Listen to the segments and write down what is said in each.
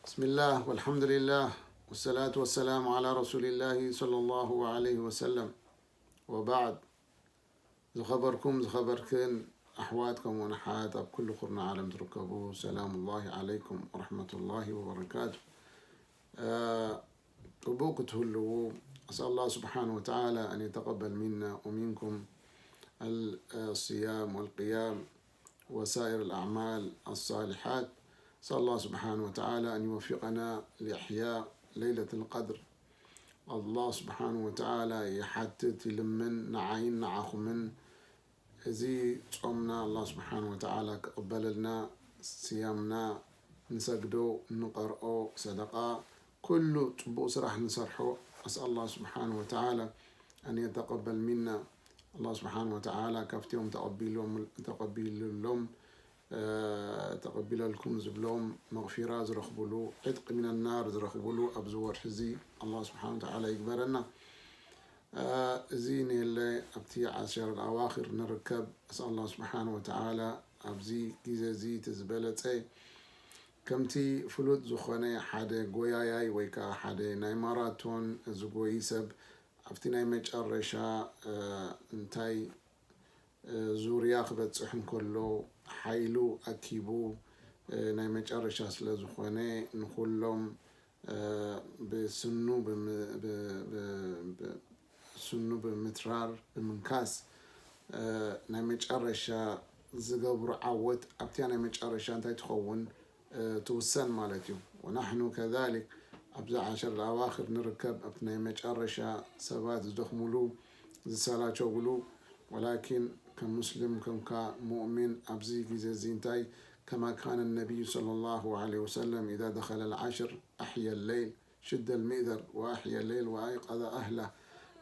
بسم الله والحمد لله والصلاة والسلام على رسول الله صلى الله عليه وسلم وبعد. ዝኸበርኩም ዝኸበርክን ኣሕዋት ከምኡውን ኣሓት ኣብ ኩሉ ኩርና ዓለም ትርከቡ፣ ሰላም ላሂ ዓለይኩም ወረሕመቱላሂ ወበረካቱ። እ፣ ጥቡቅ ክትህልዉ፣ أسأل الله سبحانه وتعالى أن يتقبل منا ومنكم ال-، الصيام والقيام وسائر الأعمال الصالحات. أسأل الله سبحانه وتعالى أن يوفقنا لإحياء ليلة القدر. ኣላህ ስብሓን ወተዓላ ይሓትት፣ ይልምን፣ ንዓይን ንዓኹምን። እዚ ጾምና ኣላህ ስብሓን ወተዓላ ክቕበለልና፣ ስያምና፣ ንሰግዶ፣ ንቐርኦ ሰደቃ፣ ኩሉ ጽቡቕ ስራሕ ንሰርሖ። ኣስኣል ኣላህ ስብሓን ወተዓላ ኣን የተቀበል ሚና። ኣላህ ስብሓን ወተዓላ ካብቲኦም ተቐቢሎም፣ ተቐቢልሎም፣ እ፣ ተቐቢለልኩም ዝብሎም መቕፊራ ዝረኽብሉ፣ ዕጥቂ ሚነናር ዝረኽብሉ ኣብዚ ወርሒ እዚ ኣላህ ስብሓን ወተዓላ ይግበረና። እ፣ እዚ ንየለ ኣብቲ ዓሸር ኣዋኺር ንርከብ። ኣስኣል ኣላህ ስብሓን ወተዓላ ኣብዚ ግዜ እዚ እቲ ዝበለጸ፣ ከምቲ ፍሉጥ ዝኾነ ሓደ ጎያያይ ወይ ከዓ ሓደ ናይ ማራቶን ዝጎይ ሰብ ኣብቲ ናይ መጨረሻ፣ እ፣ እንታይ፣ እ፣ ዙርያ ክበጽሕ እንከሎ ሓይሉ ኣኪቡ፣ እ፣ ናይ መጨረሻ ስለ ዝኾነ ንኹሎም፣ እ፣ ብስኑ ብም-፣ ብ-፣ ብ-፣ ብ-፣ ስኑ ብምትራር፣ ብምንካስ፣ እ፣ ናይ መጨረሻ ዝገብሮ ዓወት ኣብቲያ ናይ መጨረሻ እንታይ ትኸውን፣ እ፣ ትውሰን ማለት እዩ። ወናሕኑ ከዛሊክ ኣብዚ ዓሸር ኣዋኽር ንርከብ፣ ኣብቲ ናይ መጨረሻ ሰባት ዝደኽሙሉ፣ ዝሰላቸውሉ። ወላኪን ከም ሙስሊም፣ ከምካ ሙእሚን ኣብዚ ግዜ እዚ እንታይ፣ ከማ ካነ ነቢዩ ሰለላሁ ዐለይሂ ወሰለም ኢዛ ደኸለ ልዓሽር ኣሕየ ለይል ሽደ ልሚእዘር ወኣሕየ ለይል ወኣይቀዘ ኣህላ።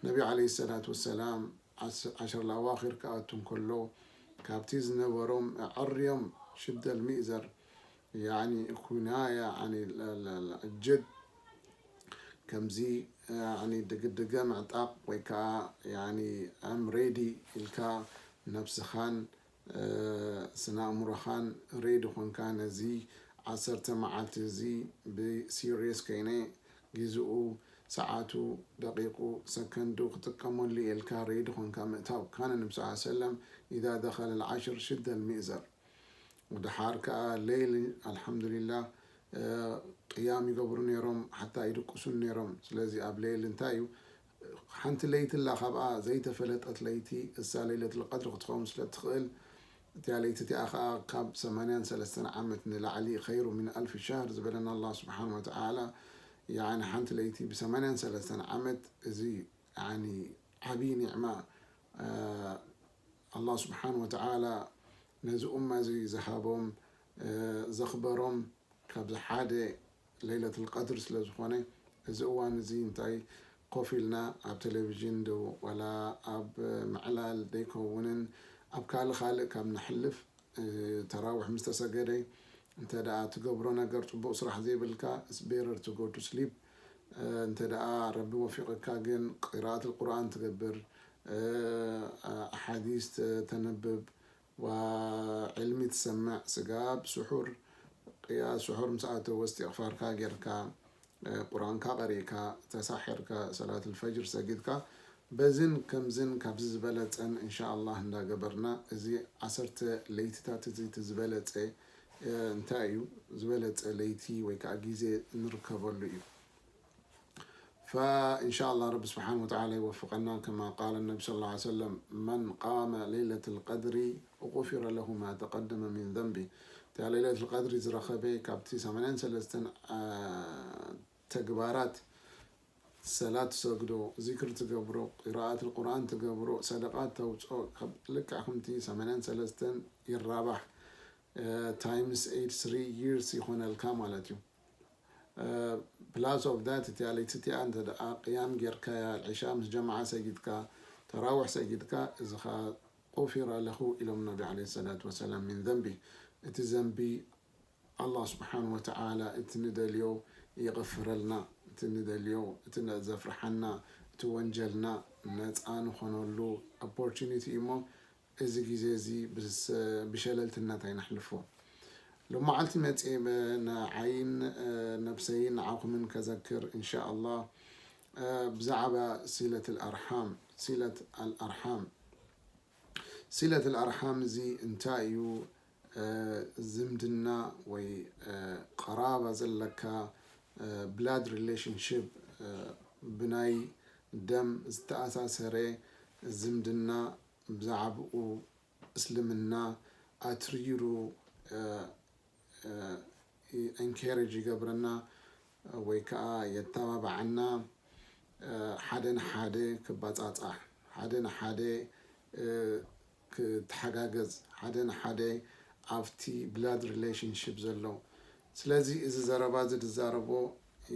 ነቢ ዐለይሂ ሰላቱ ወሰላም ዓስ-፣ ዓሸር ኣዋኺር ክኣቱ እንከሎ ካብቲ ዝነበሮም ኣዐርዮም ሽደ ልሚእዘር ያኒ ኩናያ፣ ያኒ ለ-፣ ለ-፣ ለ-፣ ጅድ ከምዚ፣ ያኒ ድግድገ ምዕጣቕ ወይ ከዓ ያኒ I'm ready ኢልካ ነብስኻን፣ እ፣ ስነ ኣእምሮኻን ሬዲ ኾንካ ነዚ ዓሰርተ መዓልቲ እዚ ብሲሪየስ ከይነ ግዝኡ፣ ሰዓቱ፣ ደቂቁ፣ ሰከንዱ ክጥቀመሉ ኢልካ ሬዲ ኾንካ ምእታው። ካነ ነቢ ሰለላሁ ዐለይሂ ወሰለም ኢዛ ደኸለ ልዓሽር ሽደ ልሚእዘር። ወደሓር ከኣ ሌይል ኣልሓምዱሊላህ፣ እ፣ ቅያም ይገብሩ ነይሮም፣ ሓታ ይድቅሱን ነይሮም። ስለዚ ኣብ ሌይል እንታይ እዩ፣ ሓንቲ ለይቲ ኣላ ካብኣ ዘይተፈለጠት ለይቲ፣ እሳ ለይለቱል ቀድሪ ክትኸውን ስለ ትኽእል፣ እቲኣ ለይቲ እቲኣ ኸኣ ካብ ሰማንያን ሰለስተን ዓመት ንላዕሊ ኸይሩ ሚን ኣልፊ ሸህር ዝበለና ኣላህ ስብሓን ወተዓላ፣ ያኒ ሓንቲ ለይቲ ብሰማንያን ሰለስተን ዓመት፣ እዚ ያኒ ዓብዪ ኒዕማ፣ እ፣ ኣላህ ስብሓን ወተዓላ ነዚ ኡማ እዚ ዝሃቦም፣ እ፣ ዘኽበሮም ካብዚ ሓደ ለይለቱል ቀድር ስለ ዝኾነ፣ እዚ እዋን እዚ እንታይ ኮፍ ኢልና ኣብ ቴሌቪዥን ዶ ዋላ ኣብ ምዕላል ደይከውንን ኣብ ካልእ ካልእ ካብ ነሕልፍ፣ እ፣ ተራዊሕ ምስ ተሰገደ እንተ ደኣ ትገብሮ ነገር ጽቡቕ ስራሕ ዘይብልካ፣ it's better to go to sleep። እ፣ እንተ ደኣ ረቢ ወፊቕካ ግን ቂራኣት ቁርኣን ትገብር፣ እ፣ ኣሓዲስ ተ-፣ ተንብብ፣ ወዕልሚ ትሰምዕ፣ ስጋብ ስሑር፣ ቅያ ስሑር ምስ ኣተወ እስትቕፋርካ ጌርካ፣ እ፣ ቁርኣንካ ቀሪእካ፣ ተሳሒርካ፣ ሰላት ልፈጅር ሰጊድካ፣ በዝን ከምዝን ካብዚ ዝበለጸን እንሻ ኣላህ እንዳገበርና፣ እዚ ዓሰርተ ለይትታት እዚ እቲ ዝበለጸ፣ እ፣ እንታይ እዩ? ዝበለጸ ለይቲ ወይ ከዓ ግዜ ንርከበሉ እዩ። فإن شاء الله رب سبحانه وتعالى يوفقنا كما قال النبي صلى الله عليه وسلم: من قام ليلة القدر غفر له ما تقدم من ذنبه. እታ ለይለቱል ቀድሪ ዝረኸበ ካብቲ ሰማንያን ሰለስተን፣ አ፣ ተግባራት፣ ሰላት ትሰግዶ፣ ዚክር ትገብሮ፣ ቂራኣት ቁርኣን ትገብሮ፣ ሰደቃት ተውፅኦ፣ ካብ ልክዕ ከምቲ ሰማንያን ሰለስተን ይራባሕ፣ እ፣ ታይምስ ኤይት ስሪ ይርስ ይኾነልካ ማለት እዩ። እ፣ ፕላስ ኦፍ ዳት፣ እቲኣ ለይቲ እቲኣ እንተ ደኣ ቅያም ጌርካያ፣ ዕሻ ምስ ጀማዓ ሰጊድካ፣ ተራዊሕ ሰጊድካ፣ እዚ ኸኣ ቁፊረ ለሁ ኢሎም ነቢ ዓለይሂ ሰላቱ ወሰላም፣ ሚን ዘንቢ፣ እቲ ዘንቢ ኣላህ ስብሓን ወተዓላ እቲ ንደልዮ ይቕፍረልና፣ እቲ ንደልዮ፣ እቲ ነ-፣ ዘፍርሓና፣ እቲ ወንጀልና ነፃ ንኾነሉ ኦፖርቹኒቲ እዩ እሞ፣ እዚ ግዜ እዚ ብስ-፣ ብሸለልትነት ኣይነሕልፎ። ሎማዓልቲ መፅኤ ንዓይን ነብሰይን ንዓኹምን ከዘክር እንሻኣላህ ብዛዕባ ሲለት ኣልኣርሓም። ሲለት ኣልኣርሓም ሲለት ኣልኣርሓም እዚ እንታይ እዩ? ዝምድና ወይ ቀራባ ዘለካ፣ ብላድ ሪሌሽንሽፕ፣ ብናይ ደም ዝተኣሳሰረ ዝምድና፣ ብዛዕባኡ እስልምና ኣትሪሩ ኤንኬሬጅ ይገብረና ወይ ከዓ የተባብዓና። ሓደ ንሓደ ክባፃፃሕ፣ ሓደ ንሓደ ክተሓጋገዝ፣ ሓደ ንሓደ ኣብቲ ብላድ ሪሌሽንሽፕ ዘሎ። ስለዚ እዚ ዘረባ እዚ ዝዛረቦ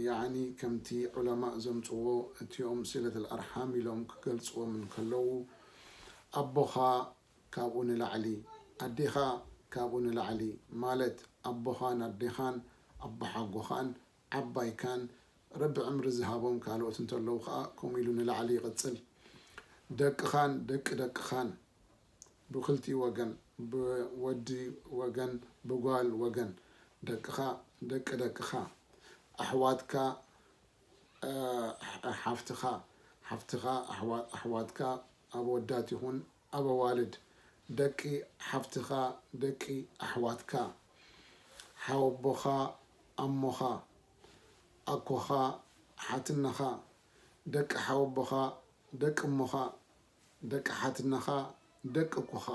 ያኒ ከምቲ ዑለማእ ዘምፅዎ እቲኦም ሲለት ኣልኣርሓም ኢሎም ክገልፅዎም እንከለዉ ኣቦኻ ካብኡ ንላዕሊ፣ ኣዴኻ ካብኡ ንላዕሊ፣ ማለት ኣቦኻን ኣዴኻን ኣቦሓጎኻን ዓባይካን ረቢ ዕምሪ ዝሃቦም ካልኦት እንተለዉ ከዓ ከምኡ ኢሉ ንላዕሊ ይቕፅል። ደቅኻን ደቂ ደቅኻን ብክልቲኡ ወገን፣ ብወዲ ወገን ብጓል ወገን፣ ደቅኻ ደቂ ደቅኻ፣ ኣሕዋትካ ሓፍትኻ፣ ሓፍትኻ ኣሕዋትካ፣ ኣወዳት ይኹን ኣበዋልድ፣ ደቂ ሓፍትኻ፣ ደቂ ኣሕዋትካ፣ ሓወቦኻ፣ ኣሞኻ፣ ኣኮኻ፣ ሓትነኻ፣ ደቂ ሓወቦኻ፣ ደቂ እሞኻ፣ ደቂ ሓትነኻ፣ ደቂ ኣኮኻ፣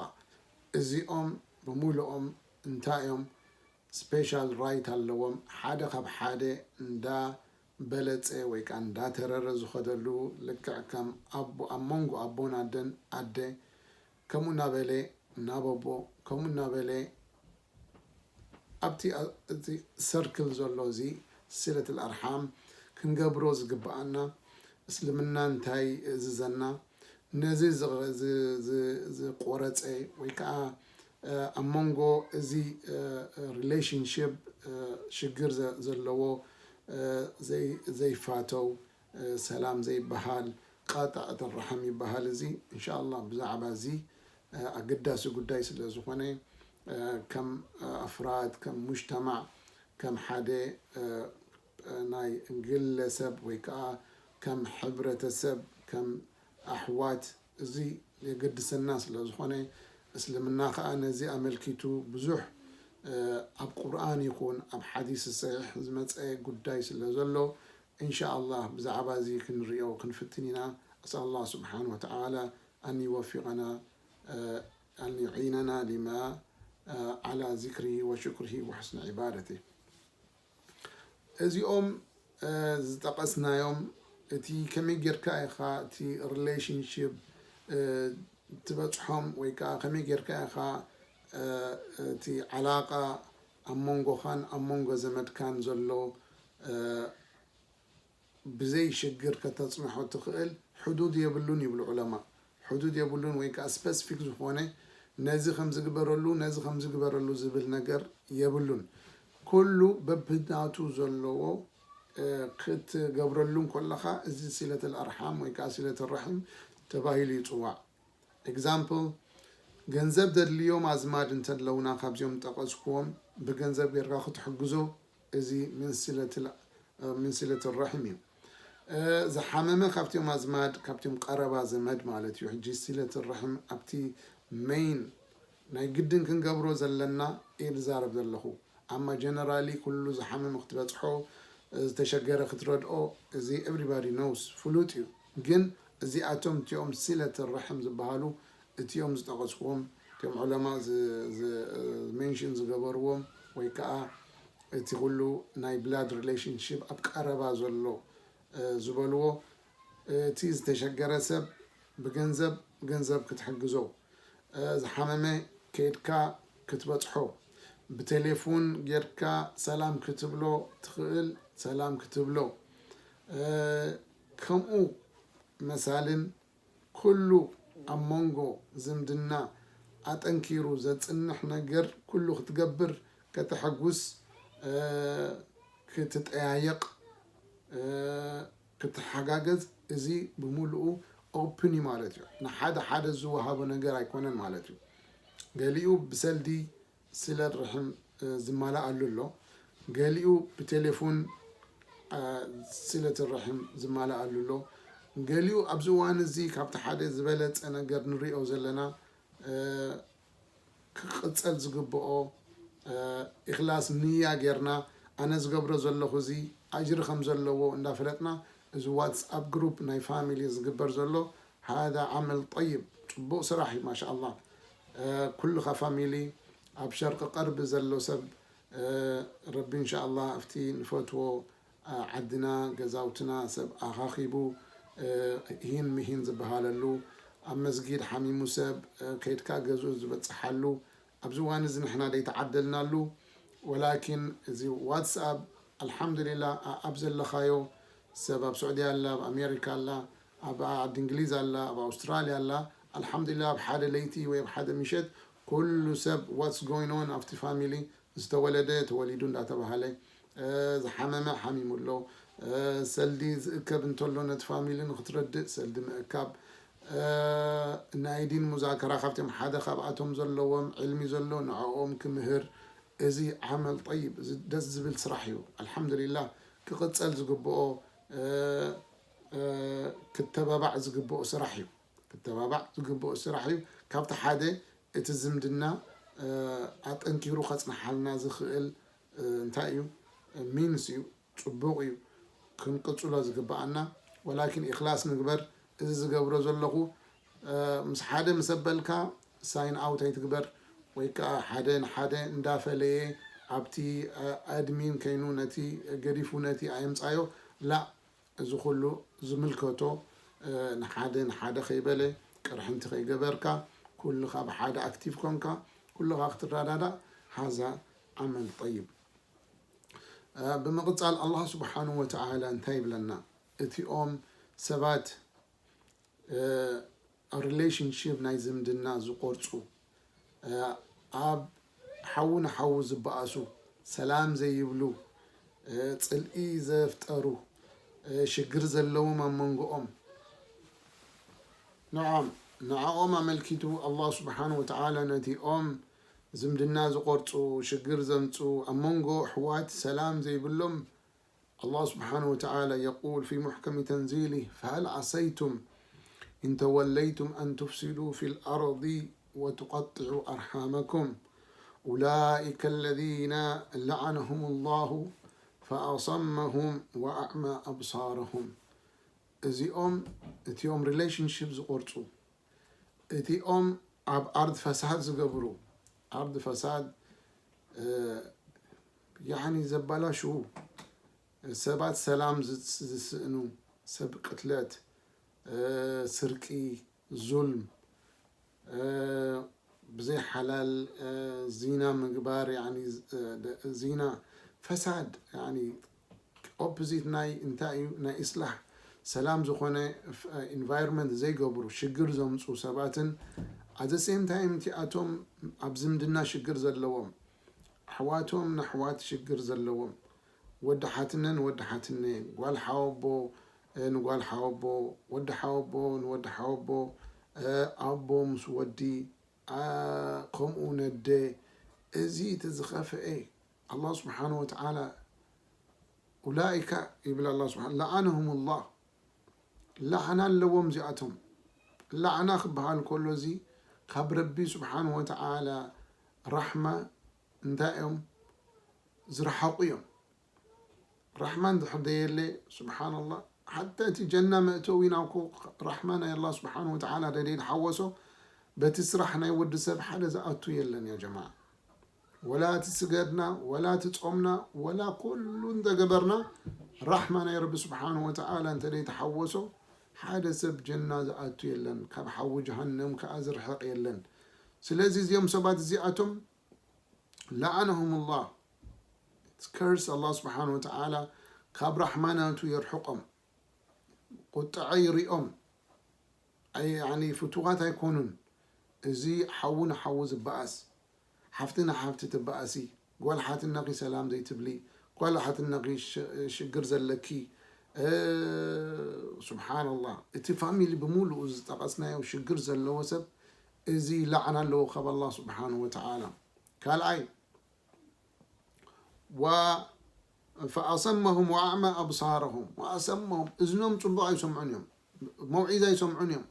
እዚኦም ብምሉኦም እንታይ እዮም? ስፔሻል ራይት ኣለዎም። ሓደ ካብ ሓደ እንዳ በለፀ ወይ ከዓ እንዳተረረ ዝኸደሉ፣ ልክዕ ከም ኣቦ ኣብ መንጎ ኣቦን ኣደን ኣደ ከምኡ እናበለ ናብ ኣቦ ከምኡ እናበለ ኣብቲ እቲ ሰርክል ዘሎ እዚ ሲለት ኣልኣርሓም ክንገብሮ ዝግብኣና እስልምና እንታይ እዝዘና ነዚ ዝቆረፀ ወይ ከዓ ኣብ መንጎ እዚ ሪሌሽንሽፕ ሽግር ዘለዎ ዘይፋተው ሰላም ዘይበሃል ቃጣዕት ራሕም ይበሃል። እዚ እንሻላ ብዛዕባ እዚ ኣገዳሲ ጉዳይ ስለ ዝኾነ ከም ኣፍራድ ከም ሙጅተማዕ ከም ሓደ ናይ ግለሰብ ወይ ከዓ ከም ሕብረተሰብ ከም ኣሕዋት እዚ የገድሰና ስለ ዝኾነ እስልምና ከዓ ነዚ ኣመልኪቱ ብዙሕ ኣብ ቁርኣን ይኹን ኣብ ሓዲስ ሰሒሕ ዝመፀ ጉዳይ ስለ ዘሎ እንሻኣላህ ብዛዕባ እዚ ክንሪኦ ክንፍትን ኢና። أسأل الله سبحانه وتعالى أن يوفقنا أن يعيننا لما على ذكره وشكره وحسن عبادته. እዚኦም ዝጠቐስናዮም እቲ ከመይ ጌርካ ኢኻ እቲ ሪሌሽንሽፕ ትበፅሖም ወይ ከዓ ከመይ ጌርካ ኢኻ እቲ ዓላቃ ኣብ መንጎኻን ኣብ መንጎ ዘመድካን ዘሎ ብዘይ ሽግር ከተፅንሖ ትኽእል ሕዱድ የብሉን ይብሉ ዑለማ። ሕዱድ የብሉን ወይ ከዓ ስፐሲፊክ ዝኾነ ነዚ ከም ዝግበረሉ ነዚ ከም ዝግበረሉ ዝብል ነገር የብሉን። ኩሉ በብናቱ ዘለዎ ክትገብረሉ እንከለኻ እዚ ሲለት ኣልኣርሓም ወይ ከዓ ሲለት ራሒም ተባሂሉ ይፅዋዕ። ኤግዛምፕል፣ ገንዘብ ዘድልዮም ኣዝማድ እንተለውና ካብዚኦም ጠቐስኩዎም ብገንዘብ ጌርካ ክትሕግዞ እዚ ምን ሲለት ራሒም እዩ። ዝሓመመ ካብቲኦም ኣዝማድ ካብቲኦም ቀረባ ዘመድ ማለት እዩ። ሕጂ ሲለት ራሒም ኣብቲ ሜይን ናይ ግድን ክንገብሮ ዘለና እየ ዝዛረብ ዘለኹ። ኣማ ጀነራሊ ኩሉ ዝሓመመ ክትበፅሖ ዝተሸገረ ክትረድኦ እዚ ኤቭሪባዲ ኖውስ ፍሉጥ እዩ። ግን እዚኣቶም እቲኦም ሲለት ራሕም ዝበሃሉ እቲኦም ዝጠቐስዎም እቲኦም ዑለማ ሜንሽን ዝገበርዎም ወይ ከዓ እቲ ኩሉ ናይ ብላድ ሪሌሽንሽፕ ኣብ ቀረባ ዘሎ ዝበልዎ እቲ ዝተሸገረ ሰብ ብገንዘብ ገንዘብ ክትሕግዞ ዝሓመመ ከይድካ ክትበፅሖ ብቴሌፎን ጌርካ ሰላም ክትብሎ ትኽእል ሰላም ክትብሎ ከምኡ መሳልን ኩሉ ኣብ መንጎ ዝምድና ኣጠንኪሩ ዘፅንሕ ነገር ኩሉ ክትገብር ከተሐጉስ ክትጠያየቕ ክትሓጋገዝ እዚ ብምሉኡ ኦፕን እዩ ማለት እዩ። ንሓደ ሓደ ዝወሃቦ ነገር ኣይኮነን ማለት እዩ። ገሊኡ ብሰልዲ ስለ ርሕም ዝማላኣሉ ኣሎ። ገሊኡ ብቴሌፎን ስለት ርሕም ዝማላኣሉ ኣሎ። ገሊኡ ኣብዚ እዋን እዚ ካብቲ ሓደ ዝበለፀ ነገር ንሪኦ ዘለና ክቕፀል ዝግብኦ ኢኽላስ ንያ ጌርና፣ ኣነ ዝገብሮ ዘለኹ እዚ ኣጅሪ ከም ዘለዎ እንዳፈለጥና፣ እዚ ዋትስኣፕ ግሩፕ ናይ ፋሚሊ ዝግበር ዘሎ ሃዛ ዓመል ጠይብ፣ ፅቡቕ ስራሕ እዩ። ማሻኣላ ኩልኻ ፋሚሊ ኣብ ሸርቂ ቀርቢ ዘሎ ሰብ ረቢ እንሻኣላ ኣብቲ ንፈትዎ ዓድና ገዛውትና ሰብ ኣኻኺቡ ሂን ምሂን ዝበሃለሉ፣ ኣብ መስጊድ ሓሚሙ ሰብ ከይድካ ገዝኡ ዝበፅሓሉ ኣብዚ እዋን እዚ ንሕና ደይተዓደልናሉ። ወላኪን እዚ ዋትስኣፕ ኣልሓምዱሊላ ኣብ ዘለኻዮ ሰብ ኣብ ስዑዲ ኣላ፣ ኣብ ኣሜሪካ ኣላ፣ ኣብ ዓዲ እንግሊዝ ኣላ፣ ኣብ ኣውስትራልያ ኣላ። ኣልሓምዱሊላ ኣብ ሓደ ለይቲ ወይ ኣብ ሓደ ምሸት ኩሉ ሰብ ዋትስ ጎይን ኦን ኣብቲ ፋሚሊ ዝተወለደ ተወሊዱ እንዳተባሃለ ዝሓመመ ሓሚሙ ኣሎ። ሰልዲ ዝእከብ እንተሎ ነቲ ፋሚሊ ንክትረድእ ሰልዲ ምእካብ፣ ናይ ዲን ሙዛከራ ካብቶም ሓደ ካብኣቶም ዘለዎም ዕልሚ ዘሎ ንዕኦም ክምህር፣ እዚ ዓመል ጠይብ፣ እዚ ደስ ዝብል ስራሕ እዩ። ኣልሓምዱሊላህ ክቕፀል ዝግብኦ ክተባባዕ ዝግብኦ ስራሕ እዩ። ክተባባዕ ዝግብኦ ስራሕ እዩ። ካብቲ ሓደ እቲ ዝምድና ኣጠንኪሩ ከፅንሓልና ዝኽእል እንታይ እዩ? ሚንስ እዩ። ፅቡቕ እዩ ክንቅፅሎ ዝግብኣና። ወላኪን ኢኽላስ ንግበር። እዚ ዝገብሮ ዘለኹ ምስ ሓደ ምስ ኣበልካ ሳይን ኣውት ኣይትግበር፣ ወይ ከዓ ሓደ ንሓደ እንዳፈለየ ኣብቲ ኣድሚን ከይኑ ነቲ ገዲፉ ነቲ ኣየምፃዮ ላእ። እዚ ኩሉ ዝምልከቶ ንሓደ ንሓደ ከይበለ ቅርሕንቲ ከይገበርካ ኩልኻ ብሓደ ኣክቲቭ ኮንካ ኩልኻ ክትረዳዳእ ሃዛ ዓመል ጠይብ። ብምቕፃል ኣላህ ስብሓንሁ ወተዓላ እንታይ ይብለና? እቲኦም ሰባት ሪሌሽንሺፕ ናይ ዝምድና ዝቆርፁ፣ ኣብ ሓዊ ንሓዊ ዝበኣሱ፣ ሰላም ዘይብሉ፣ ፅልኢ ዘፍጠሩ፣ ሽግር ዘለዎም ኣብ መንጎኦም ንዖም ንዓኦም ኣመልኪቱ ኣላህ ስብሓን ወተዓላ ነቲኦም ዝምድና ዝቆርፁ፣ ሽግር ዘምፁ፣ ኣብ መንጎ ኣሕዋት ሰላም ዘይብሎም ኣላህ ስብሓን ወተዓላ የቁል ፊ ሙሕከሚ ተንዚሊ ፈሃል ዓሰይቱም ኢን ተወለይቱም ኣን ቱፍሲዱ ፊ ልኣርዲ ወቱቀጥዑ ኣርሓመኩም ኡላኢከ ለዚነ ለዓነሁም ላሁ ፈኣሰመሁም ወኣዕማ ኣብሳረሁም። እዚኦም እቲኦም ሪሌሽንሽፕ ዝቆርፁ፣ እቲኦም ኣብ ኣርድ ፈሳድ ዝገብሩ፣ ኣርድ ፈሳድ ያኒ ዘባላሽዉ፣ ሰባት ሰላም ዝስእኑ፣ ሰብ ቅትለት፣ ስርቂ፣ ዙልም፣ ብዘይ ሓላል ዚና ምግባር፣ ዚና ፈሳድ፣ ኦፖዚት ናይ እንታይ እዩ? ናይ ኢስላሕ ሰላም ዝኾነ ኢንቫይሮንመንት ዘይገብሩ፣ ሽግር ዘምፁ ሰባትን ኣዘ ሴም ታይም እቲኣቶም ኣብ ዝምድና ሽግር ዘለዎም ኣሕዋቶም ንኣሕዋት ሽግር ዘለዎም፣ ወዲ ሓትነ ንወዲ ሓትነ፣ ጓል ሓወቦ ንጓል ሓወቦ፣ ወዲ ሓወቦ ንወዲ ሓወቦ፣ ኣቦ ምስ ወዲ፣ ከምኡ ነደ። እዚ እቲ ዝኸፍአ። ኣላህ ስብሓን ወተዓላ ኡላኢካ ይብል ኣላህ ስብሓን ለዓነሁም ላህ፣ ላዕና ኣለዎም እዚኣቶም። ላዕና ክበሃል ከሎ እዚ ካብ ረቢ ስብሓን ወተዓላ ራሕማ እንታይ እዮም? ዝረሓቑ እዮም። ራሕማ እንድሕር ደየለ ስብሓንላህ ሓታ እቲ ጀና መእተዊ ናብኩ ራሕማ ናይ ኣላህ ስብሓን ወተዓላ ደደይ ዝሓወሶ በቲ ስራሕ ናይ ወዲ ሰብ ሓደ ዝኣቱ የለን ያ ጀማዓ። ወላ እቲ ስገድና ወላ እቲ ጾምና ወላ ኩሉ እንተገበርና ራሕማ ናይ ረቢ ስብሓን ወተዓላ እንተደይ ተሓወሶ ሓደ ሰብ ጀና ዝኣቱ የለን፣ ካብ ሓዊ ጀሃነም ከዓ ዝርሕቕ የለን። ስለዚ እዚኦም ሰባት እዚኣቶም ለዓነሁም ላህ፣ ከርስ ኣላህ ስብሓን ወተዓላ ካብ ራሕማ ናቱ የርሕቆም፣ ቁጥዐ ይሪኦም። ኣይ ያኒ ፍቱዋት ኣይኮኑን። እዚ ሓዊ ንሓዊ ዝበኣስ፣ ሓፍቲ ንሓፍቲ ትበኣሲ፣ ጓል ሓትነኺ ሰላም ዘይትብሊ፣ ጓል ሓትነኺ ሽግር ዘለኪ፣ ስብሓንላህ። እቲ ፋሚሊ ብምሉኡ ዝጠቐስናዮ ሽግር ዘለዎ ሰብ እዚ ላዕና ኣለዎ ካብ ኣላህ ስብሓን ወተዓላ። ካልኣይ و فأصمهم وأعمى أبصارهم وأسمهم እዝኖም ጽቡቕ ኣይሰምዑን እዮም። መውዒዛ ኣይሰምዑን እዮም።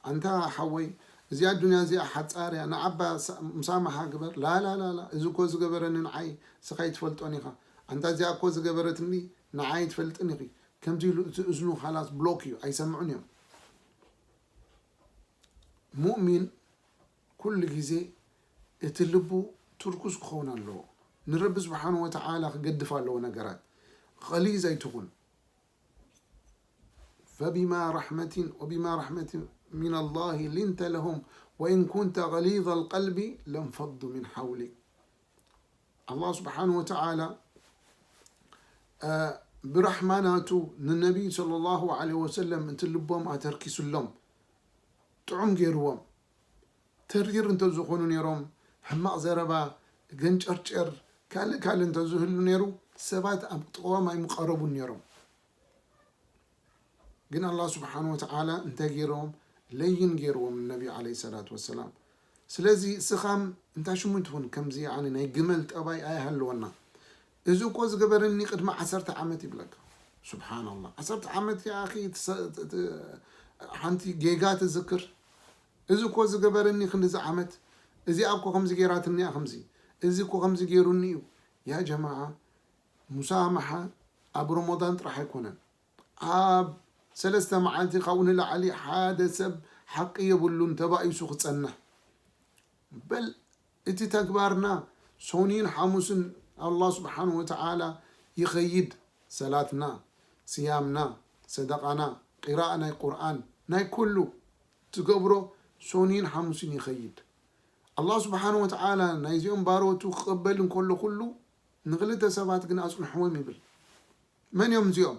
ኣንታ ሓወይ፣ እዚኣ ኣዱንያ እዚኣ ሓጻር እያ፣ ንዓባ ሳ-፣ ሙሳማሓ ግበር። ላ፣ ላ፣ ላ፣ ላ፣ እዚ እኮ ዝገበረኒ ንዓይ ስኻ ኣይትፈልጦን ኢኻ። ኣንታ እዚኣ እኮ ዝገበረትኒ ንዓይ ኣይትፈልጥን ኢኺ። ከምዚ ኢሉ እቲ እዝኑ ኻላስ ብሎክ እዩ፣ ኣይሰምዑን እዮም። ሙእሚን ኩሉ ግዜ እቲ ልቡ ትርኩስ ክኸውን ኣለዎ። ንረቢ ስብሓንሁ ወተዓላ ክገድፍ ኣለዎ ነገራት። ኸሊዝ ኣይትኹን። فبما رحمة وبما رحمة من الله لنت لهم وإن كنت غليظ القلب لانفضوا من حولك. ኣላህ ስብሓንሁ ወተዓላ፣ እ፣ ብራሕማ ናቱ ንነቢይ ሰለላሁ ዐለይሂ ወሰለም እቲ ልቦም ኣተርኪሱሎም፣ ጥዑም ገይርዎም። ተሪር እንተዝኾኑ ነይሮም፣ ሕማቕ ዘረባ፣ ገንጨርጨር፣ ካልእ ካልእ እንተዝህሉ ነይሩ፣ ሰባት ኣብ ጥቕኦም ኣይምቐረቡን ነይሮም። ግን ኣላህ ስብሓንሁ ወተዓላ እንታይ ገይሮም? ለይን ገይርዎም ንነቢ ዐለይሂ ሰላቱ ወሰላም። ስለዚ እስኻም እንታይ ሽሙ ትኹን፣ ከምዚ ያኒ ናይ ግመል ጠባይ ኣይሃልወና። እዚ እኮ ዝገበረኒ ቅድሚ ዓሰርተ ዓመት ይብለካ። ሱብሓነላህ። ዓሰርተ ዓመት ያኺ ትሰ-፣ ት-፣ ት-፣ ሓንቲ ጌጋ ትዝክር። እዚ እኮ ዝገበረኒ ክንድዚ ዓመት፣ እዚኣ እኮ ከምዚ ገይራትኒ እያ፣ ከምዚ፣ እዚ እኮ ከምዚ ገይሩኒ እዩ። ያ ጀማዓ፣ ሙሳማሓ ኣብ ረመዳን ጥራሕ ኣይኮነን። ኣብ ሰለስተ መዓልቲ ካብኡ ንላዕሊ ሓደ ሰብ ሓቂ የብሉን ተባኢሱ ክጸንሕ። በል እቲ ተግባርና ሶኒን ሓሙስን ኣላህ ስብሓንሁ ወተዓላ ይኸይድ። ሰላትና፣ ስያምና፣ ሰደቃና፣ ቂራእ ናይ ቁርኣን፣ ናይ ኩሉ ትገብሮ ሶኒን ሓሙስን ይኸይድ። ኣላህ ስብሓንሁ ወተዓላ ናይዚኦም ባሮቱ ክቕበል እንከሎ ኩሉ ንኽልተ ሰባት ግን ኣጽንሕዎም ይብል። መን እዮም እዚኦም?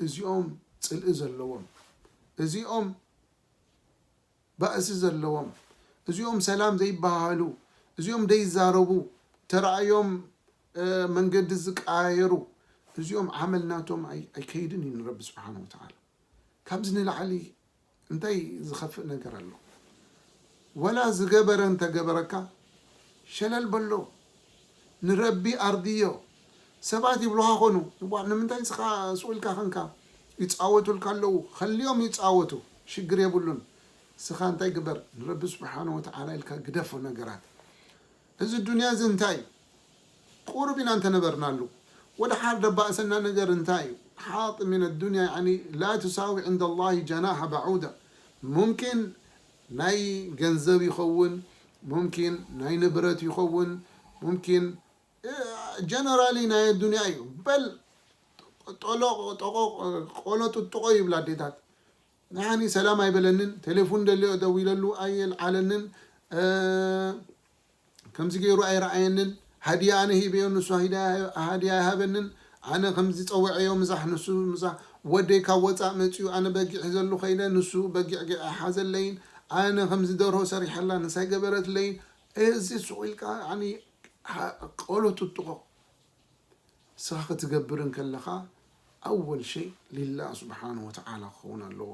እዚኦም ጽልኢ ዘለዎም፣ እዚኦም ባእሲ ዘለዎም፣ እዚኦም ሰላም ዘይበሃሃሉ፣ እዚኦም ዘይዛረቡ፣ ተራእዮም፣ እ፣ መንገዲ ዝቀያየሩ፣ እዚኦም ዓመል ናቶም ኣይ-፣ ኣይከይድን እዩ ንረቢ ስብሓንሁ ወተዓላ። ካብዚ ንላዕሊ እንታይ ዝኸፍእ ነገር ኣሎ? ወላ ዝገበረ እንተገበረካ ሸለል በሎ፣ ንረቢ ኣርድዮ። ሰባት ይብሉኻ ኾኑ፣ "እዋ፣ ንምንታይ ንስኻ ስቕ ኢልካ ኸንካ? ይጻወቱልካ ኣለዉ፣ ኸልዮም ይጻወቱ፣ ሽግር የብሉን። ንስኻ እንታይ ግበር? ንረቢ ስብሓነ ወተዓላ ኢልካ ግደፎ ነገራት። እዚ ዱንያ እዚ እንታይ እዩ? ቁሩብ ኢና እንተነበርናሉ። ወደ ሓር ደባእሰና ነገር እንታይ እዩ? ሓጥ ሚን ዱንያ፣ ያኒ፣ ላ ትሳዊ ዕንደ ላሂ ጀናሐ በዑዳ። ሙምኪን ናይ ገንዘብ ይኸውን፣ ሙምኪን ናይ ንብረት ይኸውን፣ ሙምኪን፣ እ፣ ጀነራሊ ናይ ኣዱንያ እዩ። በል፣ ጦሎ-፣ ጦቆ-፣ ቆሎ ጥጥቆ ይብላ ኣዴታት። ንዓኒ ሰላም ኣይበለንን፣ ቴሌፎን ደልዮ ደዊለሉ ኣየልዓለንን፣ እ፣ ከምዚ ገይሩ ኣይረኣየንን፣ ሃድያ ኣነ ሂበዮ፣ ንሱ ሃድያ፣ ሃድያ ኣይሃበንን፣ ኣነ ከምዚ ጸውዐዮ ምሳሕ፣ ንሱ ምሳሕ፣ ወደይ ካብ ወጻእ መጺኡ፣ ኣነ በጊዕ ሒዘሉ ከይደ፣ ንሱ በጊዕ ገ-፣ ኣይሓዘለይን፣ ኣነ ከምዚ ደርሆ ሰሪሐላ፣ ንሳ ኣይገበረትለይን። እዚ ሱቕ ኢልካ፣ ያኒ፣ ሃ-፣ ቆሎ ትጥቆ። ንስኻ ክትገብር እንከለኻ፣ ኣወል ሸይ ሊላህ ስብሓነ ወተዓላ ክኸውን ኣለዎ።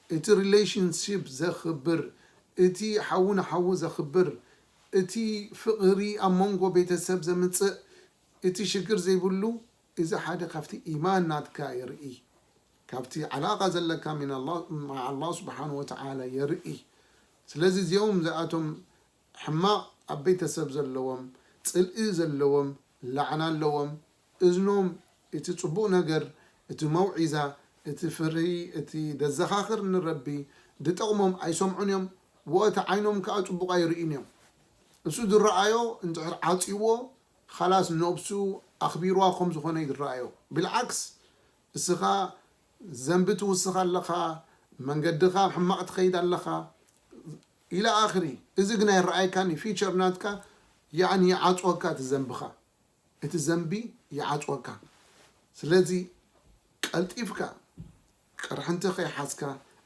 እቲ ሪሌሽንሺፕ ዘኽብር፣ እቲ ሓዉ ንሓዉ ዘኽብር፣ እቲ ፍቕሪ ኣብ መንጎ ቤተሰብ ዘምጽእ፣ እቲ ሽግር ዘይብሉ፣ እዚ ሓደ ካብቲ ኢማን ናትካ የርኢ። ካብቲ ዓላቃ ዘለካ ሚን ኣላህ፣ መዓ ኣላህ ስብሓነ ወተዓላ የርኢ። ስለዚ እዚኦም እዚኣቶም ሕማቕ ኣብ ቤተሰብ ዘለዎም፣ ጽልኢ ዘለዎም፣ ላዕና ኣለዎም። እዝኖም እቲ ጽቡቕ ነገር፣ እቲ መውዒዛ፣ እቲ ፍርሂ፣ እቲ ደዘኻኽር ንረቢ ድጠቕሞም ኣይሰምዑን እዮም። ወእቲ ዓይኖም ከኣ ጽቡቕ ኣይርእዩን እዮም። እሱ ዝረኣዮ እንድሕር ዓጽይዎ፣ ኻላስ ነብሱ ኣኽቢርዋ ከም ዝኾነ እዩ ዝረኣዮ። ብልዓክስ፣ እስኻ ዘንቢ ትውስኽ ኣለኻ፣ መንገድኻ ሕማቕ ትኸይድ ኣለኻ፣ ኢለ ኣኽሪ። እዚ ግን ኣይረኣየካን እዩ። ፊቸር ናትካ፣ ያዕኒ ይዓጽወካ እቲ ዘንብኻ። እቲ ዘንቢ ይዓጽወካ። ስለዚ ቀልጢፍካ፣ ቅርሕንቲ ከይሓዝካ፣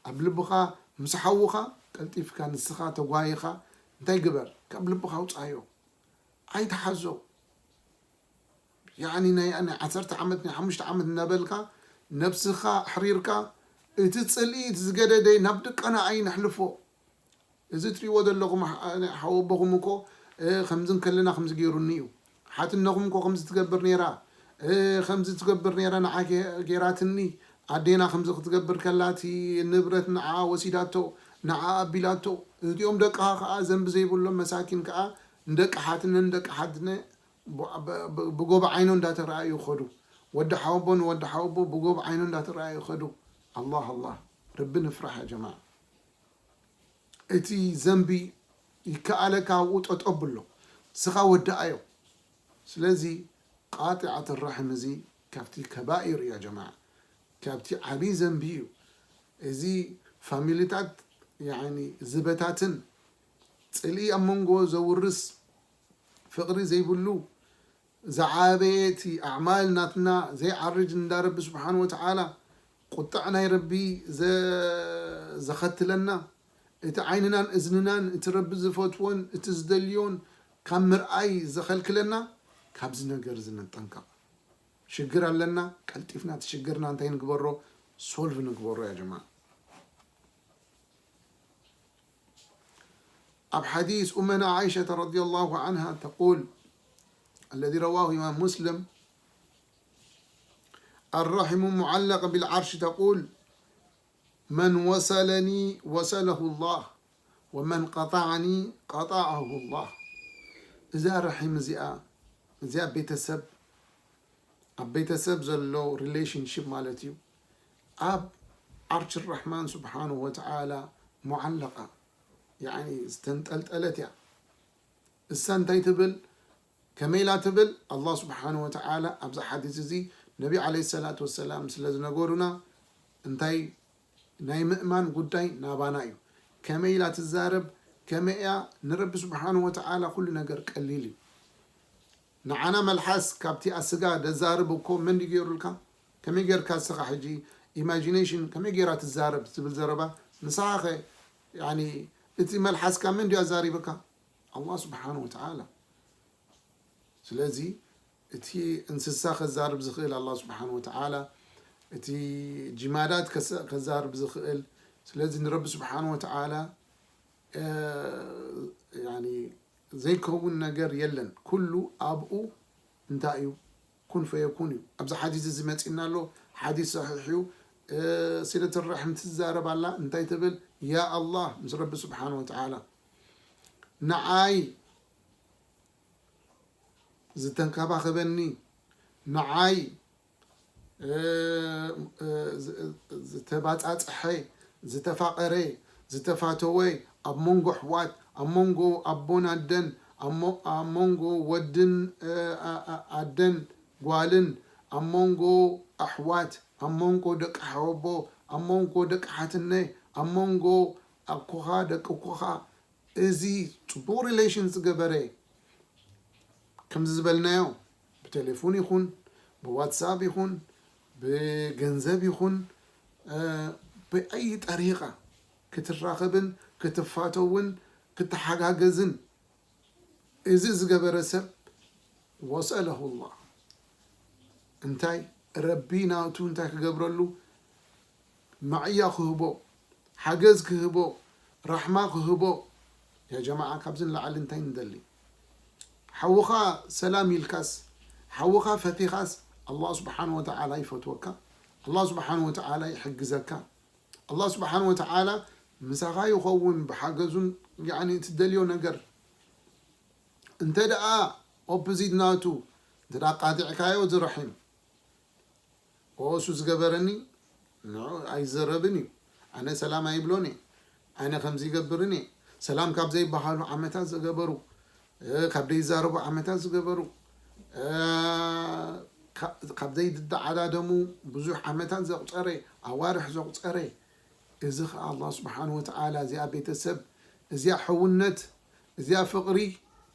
ኣብ ልብኻ ምስ ሓውኻ ቀልጢፍካ ንስኻ ተጓይኻ እንታይ ግበር? ካብ ልብኻ ኣውጽኣዮ። ኣይትሓዞ። ያዕኒ ናይ፣ ናይ ዓሰርተ ዓመት፣ ናይ ሓሙሽተ ዓመት እናበልካ ነብስኻ ኣሕሪርካ፣ እቲ ጽልኢ፣ እቲ ዝገደደ ናብ ድቀና ኣይነሕልፎ። እዚ ትሪእዎ ዘለኹም ሓ-፣ ሓወቦኹም እኮ፣ እ፣ ከምዚ እንከለና ከምዚ ገይሩኒ እዩ። ሓትነኹም እኮ ከምዚ ትገብር ነይራ፣ እ፣ ከምዚ ትገብር ነይራ፣ ንዓ ገ-፣ ገይራትኒ፣ ኣዴና ከምዚ ክትገብር ከላ እቲ ንብረት ንዓ ወሲዳቶ፣ ንዓ ኣቢላቶ። እዚኦም ደቅኻ ከኣ ዘንቢ ዘይብሎም መሳኪን ከኣ ንደቂ ሓትነ፣ ንደቂ ሓትነ ብ-፣ ብ-፣ ብ-፣ ብጎብ ዓይኖ እንዳተረኣዩ ይኸዱ። ወዲ ሓወቦ ንወዲ ሓወቦ ብጎብ ዓይኖ እንዳተረኣዩ ይኸዱ። ኣላህ፣ ኣላህ፣ ረቢ ንፍራሕ ያ ጀማዓ። እቲ ዘንቢ ይከኣለካ ኣብኡ ጠጠው ብሎ፣ ንስኻ ወድኣዮ። ስለዚ ቃጢዓት ራሕም እዚ ካብቲ ከባኢር እዩ ያ ጀማዓ፣ ካብቲ ዓብዪ ዘንቢ እዩ። እዚ ፋሚሊታት፣ ያኒ፣ ዝበታትን ጽልኢ ኣብ መንጎ ዘውርስ፣ ፍቕሪ ዘይብሉ፣ ዝዓበየ እቲ ኣዕማል ናትና ዘይዓርጅ እንዳ ረቢ ስብሓን ወተዓላ፣ ቁጣዕ ናይ ረቢ ዘ-፣ ዘኸትለና፣ እቲ ዓይንናን እዝንናን እቲ ረቢ ዝፈትዎን እቲ ዝደልዮን ካብ ምርኣይ ዘኸልክለና፣ ካብዚ ነገር እዚ ንጠንቀቕ። ሽግር ኣለና፣ ቀልጢፍና እቲ ሽግርና እንታይ ንግበሮ? ሶልቭ ንግበሮ ያ ጀማዓ። ኣብ ሓዲስ ኡመና ዓኢሸተ ረዲየላሁ ዓንሃ ተቁል፣ الذي رواه الإمام مسلم، الرحم معلق بالعرش تقول، من وصلني وصله الله، ومن قطعني قطعه الله። እዛ ረሒም እዚኣ፣ እዚኣ ቤተሰብ፣ ኣብ ቤተሰብ ዘሎ ሪሌሽንሺፕ ማለት እዩ፣ ኣብ ዓርሽ ራሕማን ስብሓንሁ ወተዓላ ሙዓለቃ፣ ያዕኒ ዝተንጠልጠለት እያ። እሳ እንታይ ትብል? ከመይ ኢላ ትብል? ኣላህ ስብሓንሁ ወተዓላ ኣብዚ ሓዲስ እዚ፣ ነቢ ዓለይሂ ሰላቱ ወሰላም ስለ ዝነገሩና፣ እንታይ ናይ ምእማን ጉዳይ ናባና እዩ። ከመይ ኢላ ትዛረብ፣ ከመይ እያ፣ ንረቢ ስብሓንሁ ወተዓላ ኩሉ ነገር ቀሊል እዩ። ንዓና መልሓስ ካብቲ ኣስጋ ደዛርብ እኮ መን ድዩ ገይሩልካ? ከመይ ጌርካ እስኻ ሕጂ ኢማጂኔሽን ከመይ ጌራ ትዛረብ ዝብል ዘረባ ንስኻ ኸ፣ ያኒ፣ እቲ መልሓስካ መን ድዩ ኣዛሪብካ? ኣላህ ስብሓንሁ ወተዓላ። ስለዚ እቲ እንስሳ ከዛርብ ዝኽእል ኣላህ ስብሓንሁ ወተዓላ፣ እቲ ጅማዳት ከሰ-፣ ከዛርብ ዝኽእል። ስለዚ ንረቢ ስብሓንሁ ወተዓላ፣ እ፣ ያኒ ዘይከውን ነገር የለን። ኩሉ ኣብኡ እንታይ እዩ? ኩን ፈየኩን እዩ። ኣብዚ ሓዲስ እዚ መጺእና ኣሎ። ሓዲስ ሰሒሕ እዩ። እ፣ ሲለት ራሕም ትዛረብ ኣላ። እንታይ ትብል? ያ ኣላህ፣ ምስ ረቢ ስብሓንሁ ወተዓላ፣ ንዓይ ዝተንከባኸበኒ፣ ንዓይ፣ እ፣ እ፣ ዝ-፣ ዝተባጻጽሐ፣ ዝተፋቐረ፣ ዝተፋተወ፣ ኣብ መንጎ ኣሕዋት፣ ኣብ መንጎ ኣቦን ኣደን፣ ኣብ ሞ-፣ ኣብ መንጎ ወድን፣ እ፣ ኣ-፣ ኣ-፣ ኣደን ጓልን፣ ኣብ መንጎ ኣሕዋት፣ ኣብ መንጎ ደቂ ሓወቦ፣ ኣብ መንጎ ደቂ ሓትነ፣ ኣብ መንጎ ኣኮኻ፣ ደቂ ኣኮኻ፣ እዚ ጽቡቕ ሪሌሽን ዝገበረ፣ ከምዚ ዝበልናዮ፣ ብቴሌፎን ይኹን፣ ብዋትሳፕ ይኹን፣ ብገንዘብ ይኹን፣ እ፣ ብኣይ ጠሪቃ ክትራኸብን ክትፋተውን ክትሓጋገዝን እዚ ዝገበረ ሰብ፣ ወሰለሁ ላህ። እንታይ? ረቢ ናቱ እንታይ ክገብረሉ? ማዕያ ክህቦ፣ ሓገዝ ክህቦ፣ ራሕማ ክህቦ። ያ ጀማዓ፣ ካብዚ ንላዕሊ እንታይ ንደሊ? ሓውኻ ሰላም ኢልካስ፣ ሓውኻ ፈቲኻስ፣ ኣላህ ስብሓን ወተዓላ ይፈትወካ። ኣላህ ስብሓን ወተዓላ ይሕግዘካ። ኣላህ ስብሓን ወተዓላ ምሳኻ ይኸውን ብሓገዙን፣ ያዕኒ፣ እትደልዮ ነገር። እንተ ደኣ ኦፖዚት ናቱ፣ እንተ ደኣ ቃጢዕካዮ፣ እዚ ረሒም፣ ኦ፣ እሱ ዝገበረኒ ንዑ ኣይዘረብን እዩ። ኣነ ሰላም ኣይብሎን እየ። ኣነ ከምዚ ይገብርን እየ። ሰላም ካብ ዘይበሃሉ ዓመታት ዝገበሩ፣ እ፣ ካብ ዘይዛረቡ ዓመታት ዝገበሩ፣ እ፣ ካ-፣ ካብ ዘይተዓዳደሙ ብዙሕ ዓመታት ዘቑጸረ፣ ኣዋርሕ ዘቑጸረ፣ እዚ ኸዓ ኣላህ ስብሓን ወተዓላ እዚኣ ቤተሰብ፣ እዚኣ ሕውነት፣ እዚኣ ፍቕሪ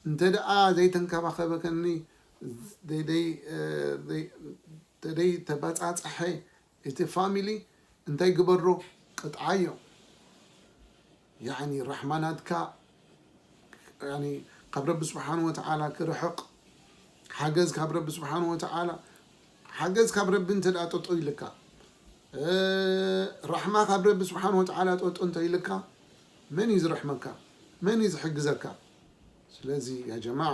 እንተ ደኣ ዘይተንከባኸበከኒ፣ ደይ-፣ ደይ-፣ እ፣ ደይ-፣ ደይ ተበጻጽሐ እቲ ፋሚሊ እንታይ ግበሮ? ቅጥዓዮ። ያዕኒ ራሕማ ናትካ፣ ያኒ፣ ካብ ረቢ ስብሓን ወተዓላ ክርሕቕ፣ ሓገዝ ካብ ረቢ ስብሓን ወተዓላ፣ ሓገዝ ካብ ረቢ እንተ ደኣ ጠጦ ኢልካ፣ እ፣ ራሕማ ካብ ረቢ ስብሓን ወተዓላ ጠጦ እንተ ኢልካ፣ መን እዩ ዝርሕመካ? መን እዩ ዝሕግዘካ? ስለዚ ያ ጀማዓ፣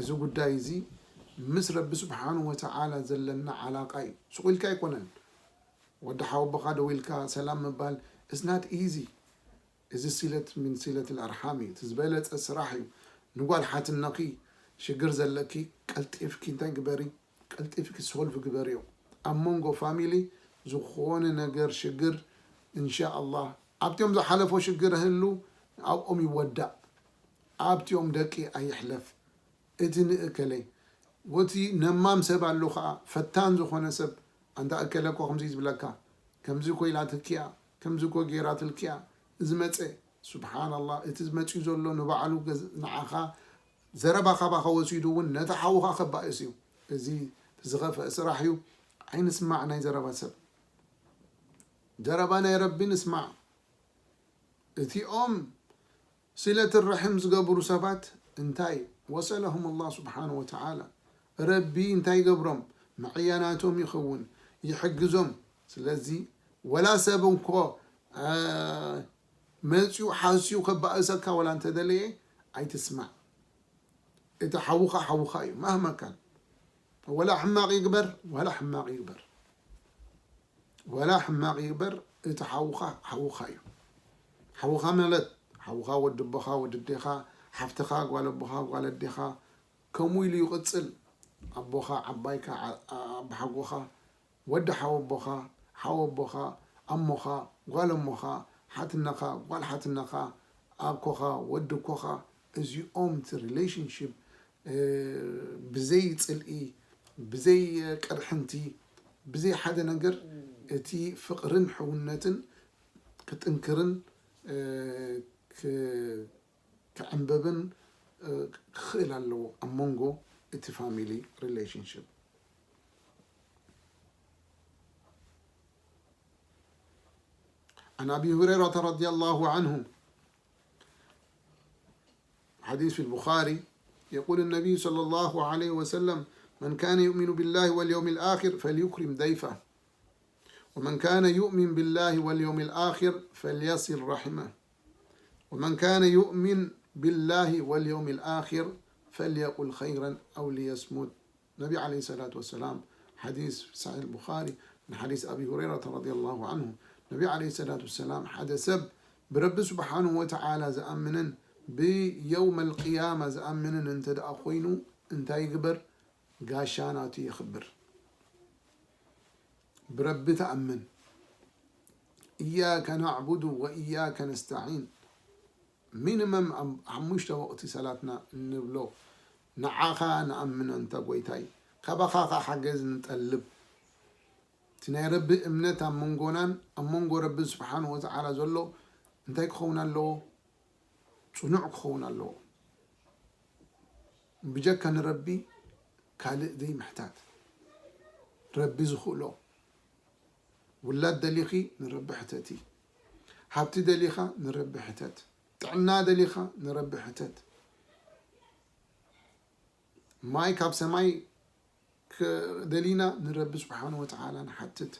እዚ ጉዳይ እዚ ምስ ረቢ ስብሓንሁ ወተዓላ ዘለና ዓላቃ እዩ። ስቕ ኢልካ ኣይኮነን። ወዲ ሓወቦኻ ደዊልካ ሰላም ምባል is not easy። እዚ ሲለት ምን ሲለት ኣርሓም እዩ። እቲ ዝበለጸ ስራሕ እዩ። ንጓል ሓትነኺ ሽግር ዘለኪ ቀልጢፍኪ እንታይ ግበሪ? ቀልጢፍኪ ሶልቭ ግበርዮ። ኣብ መንጎ ፋሚሊ ዝኾነ ነገር ሽግር እንሻ ኣላህ ኣብቲኦም ዝሓለፎ ሽግር ህሉ ኣብኦም ይወዳእ። ኣብቲኦም ደቂ ኣይሕለፍ። እቲ ንእከለይ ወቲ ነማም ሰብ ኣሎ ኸዓ ፈታን ዝኾነ ሰብ ኣንታ እከለ እኮ ከምዚ ዝብለካ ከምዚ እኮ ኢላትልኪያ ከምዚ እኮ ገይራትልኪያ ዝመፀ ስብሓንላህ እቲ ዝመፅኡ ዘሎ ንባዕሉ ገዝ- ንዓኻ ዘረባ ካባኻ ወሲዱ እውን ነቲ ሓውኻ ከባእስ እዩ። እዚ ዝኸፍአ ስራሕ እዩ። ኣይንስማዕ ናይ ዘረባ ሰብ። ዘረባ ናይ ረቢ ንስማዕ። እቲኦም ሲለት ርሕም ዝገብሩ ሰባት እንታይ ወሰለሁም ኣላህ ስብሓን ወተዓላ ረቢ እንታይ ይገብሮም? መዕያናቶም ይኸውን፣ ይሕግዞም። ስለዚ ወላ ሰብ እንኮ መፅዩ ሓስዩ ከባእሰካ ወላ እንተደለየ ኣይትስማዕ። እቲ ሓውኻ ሓውኻ እዩ ማህመካን ወላ ሕማቕ ይግበር ወላ ሕማቕ ይግበር ወላ ሕማቕ ይግበር እቲ ሓውኻ ሓውኻ እዩ። ሓውኻ ማለት ሓውኻ ወዲ ኣቦኻ ወዲ ኣዴኻ ሓፍትኻ ጓል ኣቦኻ ጓል ኣዴኻ ከምኡ ኢሉ ይቕፅል። ኣቦኻ ዓባይካ ኣባሓጎኻ ወዲ ሓወቦኻ ሓወቦኻ ኣሞኻ ጓል ኣሞኻ ሓትነኻ ጓል ሓትነኻ ኣኮኻ ወዲ ኮኻ እዚኦም እቲ ሪሌሽንሽፕ ብዘይ ፅልኢ ብዘይ ቅርሕንቲ ብዘይ ሓደ ነገር እቲ ፍቕርን ሕውነትን ክጥንክርን ክዕንበብን ክኽእል ኣለዎ ኣብ መንጎ እቲ ፋሚሊ ሪሌሽንሽፕ። عن أبي هريرة رضي الله عنه، حديث في البخاري، يقول النبي صلى الله عليه وسلم: من كان يؤمن بالله واليوم الآخر فليكرم ضيفه، ومن كان يؤمن بالله واليوم الآخر فليصل رحمه، ومن كان يؤمن بالله واليوم الآخر فليقل خيرا أو ليصمت. ነቢ ዓለይሂ ሰላቱ ወሰላም ሓዲስ ሰሒሕ ቡኻሪ ምን ሓዲስ ኣቢ ሁረይረተ ረዲየላሁ ዓንሁ ነቢ ዓለይሂ ሰላቱ ወሰላም ሓደ ሰብ ብረቢ ስብሓንሁ ወተዓላ ዝኣምንን ብየውመል ቅያማ ዝኣምንን እንተ ደኣ ኮይኑ እንታይ ይግበር? ጋሻ ናቱ የኽብር። ብረቢ ተኣምን። እያከ ናዕቡዱ ወእያከ ነስተዒን። ሚኒመም ኣብ ሓሙሽተ ወቕቲ ሰላትና እንብሎ ንዓኻ ንኣምን ኣንታ ጎይታይ ካባኻ ኸዓ ሓገዝ ንጠልብ። እቲ ናይ ረቢ እምነት ኣብ መንጎናን ኣብ መንጎ ረቢ ስብሓን ወተዓላ ዘሎ እንታይ ክኸውን ኣለዎ? ፅኑዕ ክኸውን ኣለዎ። ብጀካ ንረቢ ካልእ ዘይምሕታት ረቢ ዝኽእሎ። ውላድ ደሊኺ ንረቢ ሕተቲ። ሃብቲ ደሊኻ ንረቢ ሕተት። ጥዕና ደሊኻ ንረቢ ሕተት። ማይ ካብ ሰማይ ደሊና ንረቢ ስብሓን ወተዓላ ንሓትት።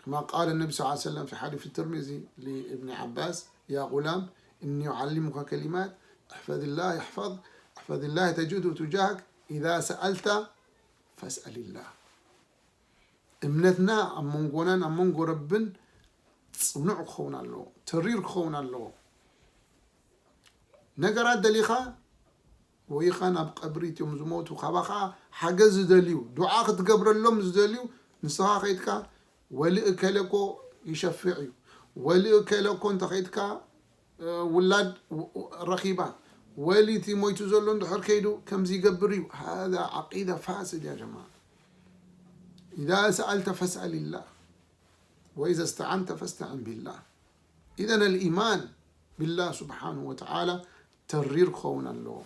كما قال النبي صلى الله عليه وسلم في حديث الترمذي لابن عباس: يا غلام إني أعلمك كلمات احفظ الله يحفظ احفظ الله تجده تجاهك إذا سألت فاسأل الله. እምነትና ኣብ መንጎናን ኣብ መንጎ ረብን ፅኑዕ ክኸውን ኣለዎ፣ ተሪር ክኸውን ኣለዎ። ነገራት ደሊኻ ወይኻ ናብ ቀብሪ እትዮም ዝሞቱ ካባኻ ሓገዝ ዝደልዩ ዱዓ ክትገብረሎም ዝደልዩ ንስኻ ከይድካ ወሊ እከለ እኮ ይሸፍዕ እዩ ወሊ እከለ እኮ እንተኸይድካ ውላድ ረኺባ ወሊ እቲ ሞይቱ ዘሎ እንድሕር ከይዱ ከምዚ ይገብር እዩ። هذا عقيدة فاسد يا جماعة. إذا سألت فاسأل الله وإذا استعنت فاستعن بالله. إذن الإيمان بالله سبحانه وتعالى ተሪር ክኸውን ኣለዎ።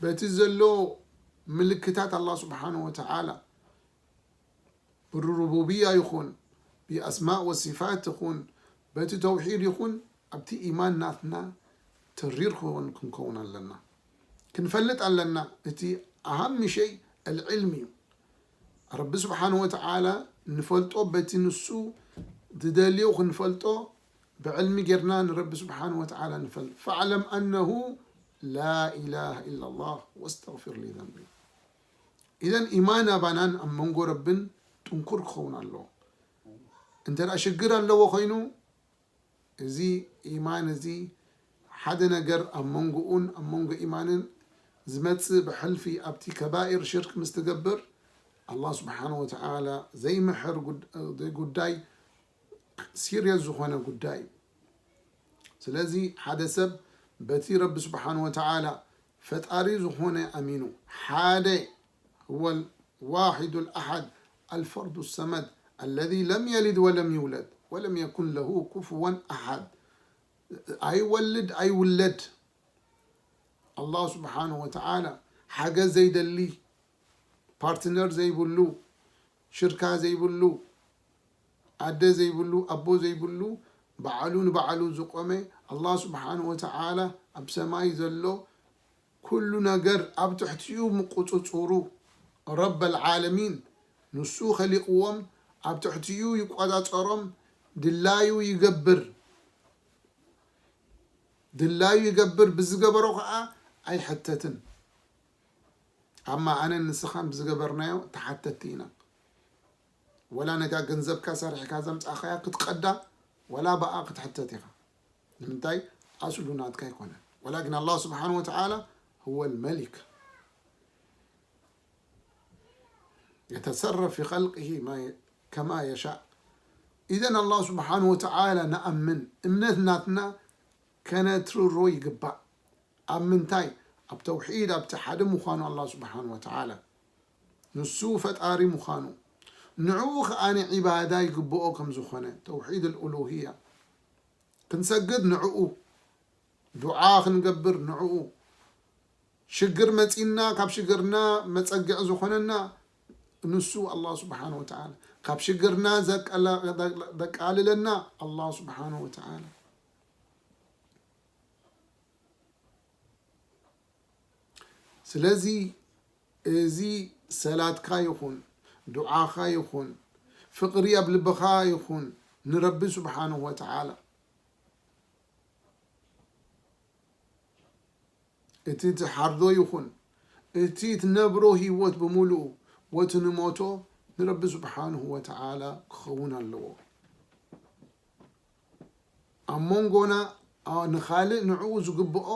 በቲ ዘሎ ምልክታት ኣላህ ስብሓንሁ ወተዓላ ብሩቡብያ ይኹን ብኣስማእ ወሲፋት ይኹን በቲ ተውሒድ ይኹን ኣብቲ ኢማን ናትና ተሪር ክኸውን ክንከውን ኣለና። ክንፈልጥ ኣለና። እቲ ኣሃም ሸይ ኣልዕልም እዩ። ረቢ ስብሓን ወተዓላ ንፈልጦ በቲ ንሱ ዝደልዮ ክንፈልጦ ብዕልሚ ጌርና ንረቢ ስብሓን ወተዓላ ንፈልጥ። فاعلم أنه لا إله إلا الله واستغفر لذنبي. ኢዘን ኢማን ኣባናን ኣብ መንጎ ረብን ጥንኩር ክኸውን ኣለዎ። እንተ ደኣ ሽግር ኣለዎ ኮይኑ፣ እዚ ኢማን እዚ ሓደ ነገር ኣብ መንጎኡን ኣብ መንጎ ኢማንን ዝመጽእ ብሕልፊ ኣብቲ ከባኢር ሽርክ ምስ ትገብር፣ ኣላህ ስብሓነ ወተዓላ ዘይምሕር ጉድ-፣ ጉዳይ፣ ሲርየስ ዝኾነ ጉዳይ እዩ። ስለዚ ሓደ ሰብ በቲ ረቢ ስብሓነ ወተዓላ ፈጣሪ ዝኾነ ኣሚኑ፣ ሓደ፣ هو الواحد الأحد الفرد الصمد الذي لم يلد ولم يولد ولم يكن له كفوا أحد، ኣይወልድ ኣይውለድ፣ ኣላህ ስብሓነ ወተዓላ ሓገዝ ዘይደሊ፣ ፓርትነር ዘይብሉ፣ ሽርካ ዘይብሉ፣ ኣደ ዘይብሉ፣ ኣቦ ዘይብሉ፣ ባዕሉ ንባዕሉ ዝቆመ፣ ኣላህ ስብሓነ ወተዓላ ኣብ ሰማይ ዘሎ ኩሉ ነገር ኣብ ትሕቲኡ ምቁጽጽሩ፣ ረብ ኣልዓለሚን፣ ንሱ ኸሊቕዎም፣ ኣብ ትሕቲኡ ይቆጻጸሮም፣ ድላዩ ይገብር፣ ድላዩ ይገብር፣ ብዝገበሮ ኸዓ ኣይሕተትን። ኣማ ኣነን ንስኻን ብዝገበርናዮ ተሓተትቲ ኢና። ወላ ነታ ገንዘብካ ሰሪሕካ ዘምጻእኻያ ክትቀዳ፣ ወላ ብኣ ክትሕተት ኢኻ። ንምንታይ? ኣስሉ ናትካ ኣይኮነን። ወላኪን ኣላህ ስብሓነ ወተዓላ هو الملك يتصرف في خلقه ما ي-، كما يشاء። ኢዘን ኣላህ ስብሓነ ወተዓላ ንኣምን፣ እምነት ናትና ከነትርሮ ይግባእ። ኣብ ምንታይ? ኣብ ተውሒድ፣ ኣብቲ ሓደ ምዃኑ ኣላህ ስብሓነ ወተዓላ። ንሱ ፈጣሪ ምዃኑ፣ ንዕኡ ኸኣ ንዒባዳ ይግብኦ ከም ዝኾነ፣ ተውሒድ ኣልኡሉህያ። ክንሰግድ ንዕኡ፣ ዱዓ ክንገብር ንዕኡ፣ ሽግር መጺና፣ ካብ ሽግርና መጸግዒ ዝኾነና ንሱ ኣላህ ስብሓነ ወተዓላ፣ ካብ ሽግርና ዘቀላ-፣ ዘቃልለና ኣላህ ስብሓነ ወተዓላ። ስለዚ እዚ ሰላትካ ይኹን፣ ዱዓኻ ይኹን፣ ፍቕሪ ኣብ ልብኻ ይኹን ንረቢ ስብሓንሁ ወተዓላ። እቲ ትሓርዶ ይኹን፣ እቲ ትነብሮ ህይወት ብምሉኡ ወትንሞቶ ንረቢ ስብሓንሁ ወተዓላ ክኸውን ኣለዎ። ኣብ መንጎና፣ ኣ፣ ንኻልእ ንዕኡ ዝግብኦ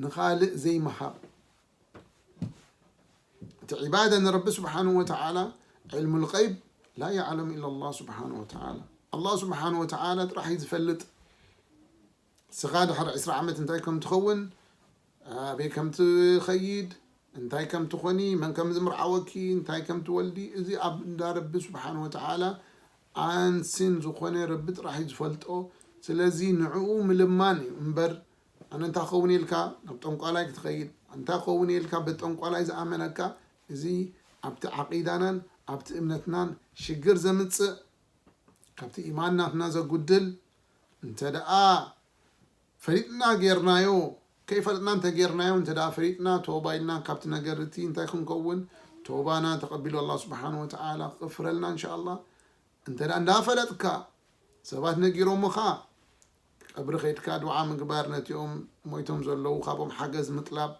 ንኻልእ ዘይምሃብ። እቲ ዒባዳ ንረቢ ስብሓንሁ ወተዓላ፣ ዕልሙል ገይብ ላ የዕለሙ ኢላ ላህ ስብሓንሁ ወተዓላ። ኣላህ ስብሓንሁ ወተዓላ ጥራሕ እዩ ዝፈልጥ። ንስኻ ድሕሪ ዕስራ ዓመት እንታይ ከም ትኸውን፣ ኣበይ ከም ትኸይድ፣ እንታይ ከም ትኾኒ፣ መን ከም ዝምርዓወኪ፣ እንታይ ከም ትወልዲ፣ እዚ ኣብ እንዳ ረቢ ስብሓንሁ ወተዓላ ኣንሲን ዝኾነ ረቢ ጥራሕ እዩ ዝፈልጦ። ስለዚ ንዕኡ ምልማን እዩ እምበር፣ ኣነ እንታይ ክኸውን ኢልካ ናብ ጠንቋላይ ክትኸይድ፣ እንታይ ክኸውን ኢልካ በቲ ጠንቋላይ ዝኣመነካ፣ እዚ ኣብቲ ዓቂዳናን ኣብቲ እምነትናን ሽግር ዘምጽእ፣ ካብቲ ኢማን ናትና ዘጉድል፣ እንተ ደኣ ፈሊጥና ጌርናዮ፣ ከይፈለጥና እንተ ጌርናዮ፣ እንተ ደኣ ፈሊጥና፣ ተውባ ኢልና ካብቲ ነገር እቲ እንታይ ክንከውን፣ ተውባና ተቐቢሉ ኣላህ ስብሓንሁ ወተዓላ ክቕፍረልና እንሻ ኣላህ። እንተ ደኣ እንዳፈለጥካ፣ ሰባት ነጊሮምኻ፣ ቀብሪ ኸይድካ ዱዓ ምግባር፣ ነቲኦም ሞይቶም ዘለዉ ካብኦም ሓገዝ ምጥላብ፣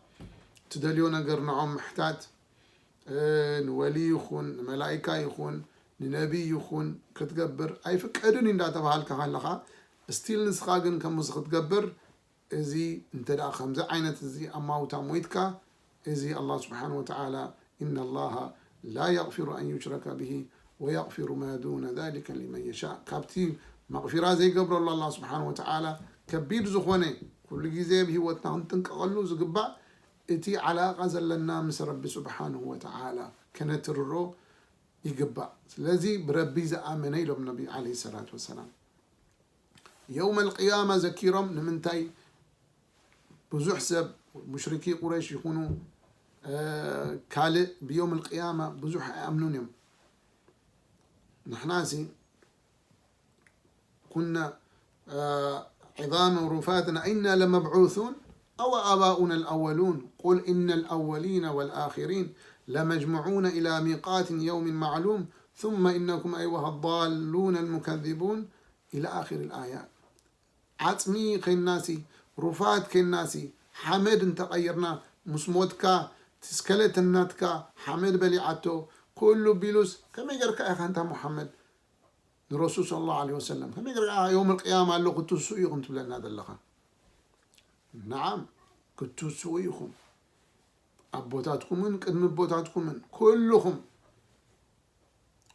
ትደልዮ ነገር ንዖም ምሕታት፣ እ፣ ንወሊ ይኹን፣ ንመላኢካ ይኹን፣ ንነቢይ ይኹን ክትገብር ኣይፍቀድን እዩ እንዳተባሃልካ ከለኻ፣ ስቲል ንስኻ ግን ከምዚ ክትገብር፣ እዚ እንተ ደኣ ከምዚ ዓይነት እዚ ኣማውታ ሞይትካ፣ እዚ ኣላህ ስብሓንሁ ወተዓላ፣ إن الله لا يغفر أن يشرك به ويغفر ما دون ذلك لمن يشاء። ካብቲ መቕፊራ ዘይገብረሉ ኣላህ ስብሓንሁ ወተዓላ ከቢድ ዝኾነ፣ ኩሉ ግዜ ኣብ ህይወትና ክንጥንቀቐሉ ዝግባእ፣ እቲ ዓላቓ ዘለና ምስ ረቢ ስብሓንሁ ወተዓላ ከነትርሮ ይግባእ። ስለዚ ብረቢ ዝኣመነ ኢሎም ነቢ ዓለይሂ ሰላቱ ወሰላም። የውመል ቅያማ ዘኪሮም ንምንታይ ብዙሕ ሰብ ሙሽሪኪ ቁረይሽ ይኹኑ፣ እ፣ ካልእ ብየውመል ቅያማ ብዙሕ ኣይኣምኑን እዮም። ንሕናሲ ኩና፣ እ፣ عظاما رفاتا أئنا لمبعوثون أو آباؤنا الأولون قل إن الأولين والآخرين لمجموعون إلى ميقات يوم معلوم ثم إنكم أيها الضالون المكذبون إلى آخر الآيات። ዓጽሚ ኸይናሲ፣ ሩፋት ኸይናሲ፣ ሓመድ እንተቐይርና፣ ምስ ሞትካ፣ እቲ ስከለተን ናትካ ሓመድ በሊዓቶ፣ ኩሉ ቢሉስ፣ ከመይ ጌርካ ኢኻ እንታ ሙሓመድ ንረሱል ሰለላሁ ዐለይሂ ወሰለም፣ ከመይ ጌርካ ዮም ኣልቅያማ ኣሎ ክትስኡ ኢኹም ትብለና ዘለኻ? ነዓም፣ ክትስኡ ኢኹም። ኣቦታትኩምን ቅድሚ ኣቦታትኩምን፣ ኩልኹም።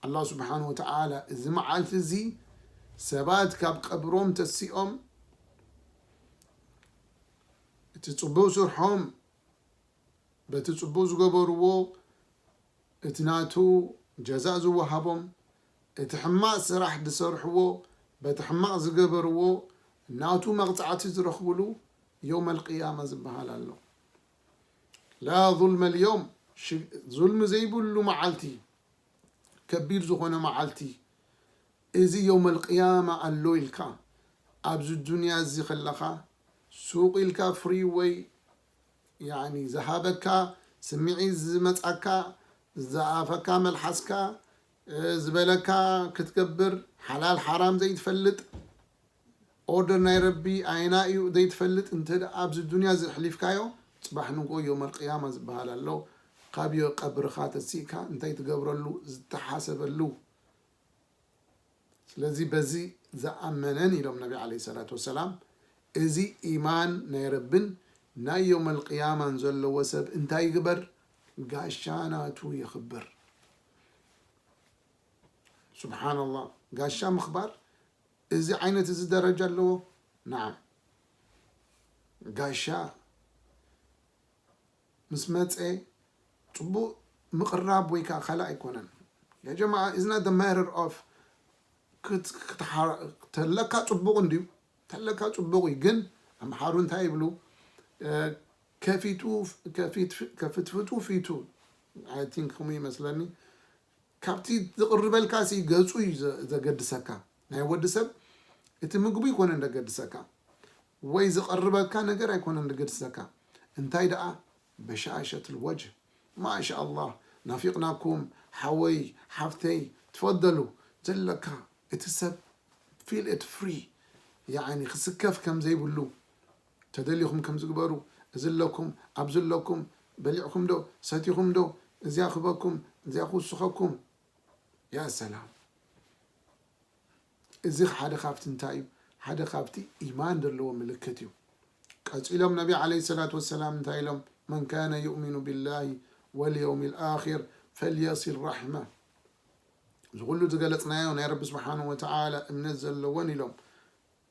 ኣላህ ስብሓን ወተዓላ፣ እዚ መዓልቲ እዚ ሰባት ካብ ቀብሮም ተሲኦም፣ እቲ ጽቡቕ ስርሖም፣ በቲ ጽቡቕ ዝገበርዎ፣ እቲ ናቱ ጀዛእ ዝወሃቦም፣ እቲ ሕማቕ ስራሕ ዝሰርሕዎ፣ በቲ ሕማቕ ዝገበርዎ፣ ናቱ መቕጻዕቲ ዝረኽብሉ የውመል ቅያማ ዝበሃል ኣሎ። ላ ዙልመ ልየውም፣ ሽ-፣ ዙልሚ ዘይብሉ መዓልቲ፣ ከቢድ ዝኾነ መዓልቲ፣ እዚ የውመል ቅያማ ኣሎ ኢልካ፣ ኣብዚ ዱንያ እዚ ከለኻ፣ ሱቕ ኢልካ ፍሪ ወይ፣ ያኒ፣ ዝሃበካ ስምዒት ዝመጻካ፣ ዝኣፈካ መልሓስካ፣ እ፣ ዝበለካ ክትገብር፣ ሓላል ሓራም ዘይትፈልጥ፣ ኦርደር ናይ ረቢ ኣየና እዩ ዘይትፈልጥ፣ እንተ ደኣ ኣብዚ ዱንያ እዚ ኣሕሊፍካዮ፣ ጽባሕ ንግሆ የውመል ቅያማ ዝበሃል ኣሎ። ካብ ዮ-፣ ቀብርኻ ተሲእካ እንታይ ትገብረሉ ዝተሓሰበሉ። ስለዚ በዚ ዝኣመነን ኢሎም ነቢ ዓለይሂ ሰላቱ ወሰላም፣ እዚ ኢማን ናይ ረብን ናይ የውመል ቅያማን ዘለዎ ሰብ እንታይ ይግበር? ጋሻ ናቱ የኽብር። ሱብሓነላህ፣ ጋሻ ምኽባር እዚ ዓይነት እዚ ደረጃ ኣለዎ? ነዓም። ጋሻ ምስ መጸ ጽቡቕ ምቕራብ ወይ ከዓ ካልእ ኣይኮነን። ያ ጀማዓ፣ is not the matter of ክት-፣ ክትሓ-፣ ተለካ ጽቡቕ እንድዩ፣ ተለካ ጽቡቕ እዩ። ግን ኣምሓሩ እንታይ ይብሉ? እ፣ ከፊቱ፣ ከፊት-፣ ከፍትፍቱ ፊቱ፣ I think ከምኡ ይመስለኒ። ካብቲ ዝቕርበልካ ሲ ገጹ እዩ ዘ-፣ ዘገድሰካ። ናይ ወዲ ሰብ እቲ ምግቡ ኣይኮነን ዘገድሰካ፣ ወይ ዝቐርበልካ ነገር ኣይኮነን ዘገድሰካ። እንታይ ደኣ በሻሸት ልወጅህ። ማሻ ኣላህ፣ ናፊቕናኩም፣ ሓወይ፣ ሓፍተይ፣ ትፈደሉ፣ ዘለካ፣ እቲ ሰብ feel it free፣ ያዕኒ፣ ክስከፍ ከም ዘይብሉ፣ ተደሊኹም ከምዚ ግበሩ፣ እዚ ኣለኩም፣ ኣብዚ ኣለኩም፣ በሊዕኩም ዶ፣ ሰቲኹም ዶ፣ እዚኣ ክበኩም፣ እዚኣ ክውስኸኩም። ያ ሰላም። እዚ ሓደ ካብቲ እንታይ እዩ? ሓደ ካብቲ ኢማን ዘለዎ ምልክት እዩ። ቀጺሎም ነቢ ዓለይሂ ሰላቱ ወሰላም እንታይ ኢሎም? መን ካነ ዩእሚኑ ቢላሂ ወልየውሚል ኣኺር ፈልየሲል ራሕመ። እዚ ኩሉ ዝገለጽናዮ ናይ ረቢ ስብሓንሁ ወተዓላ እምነት ዘለዎን ኢሎም።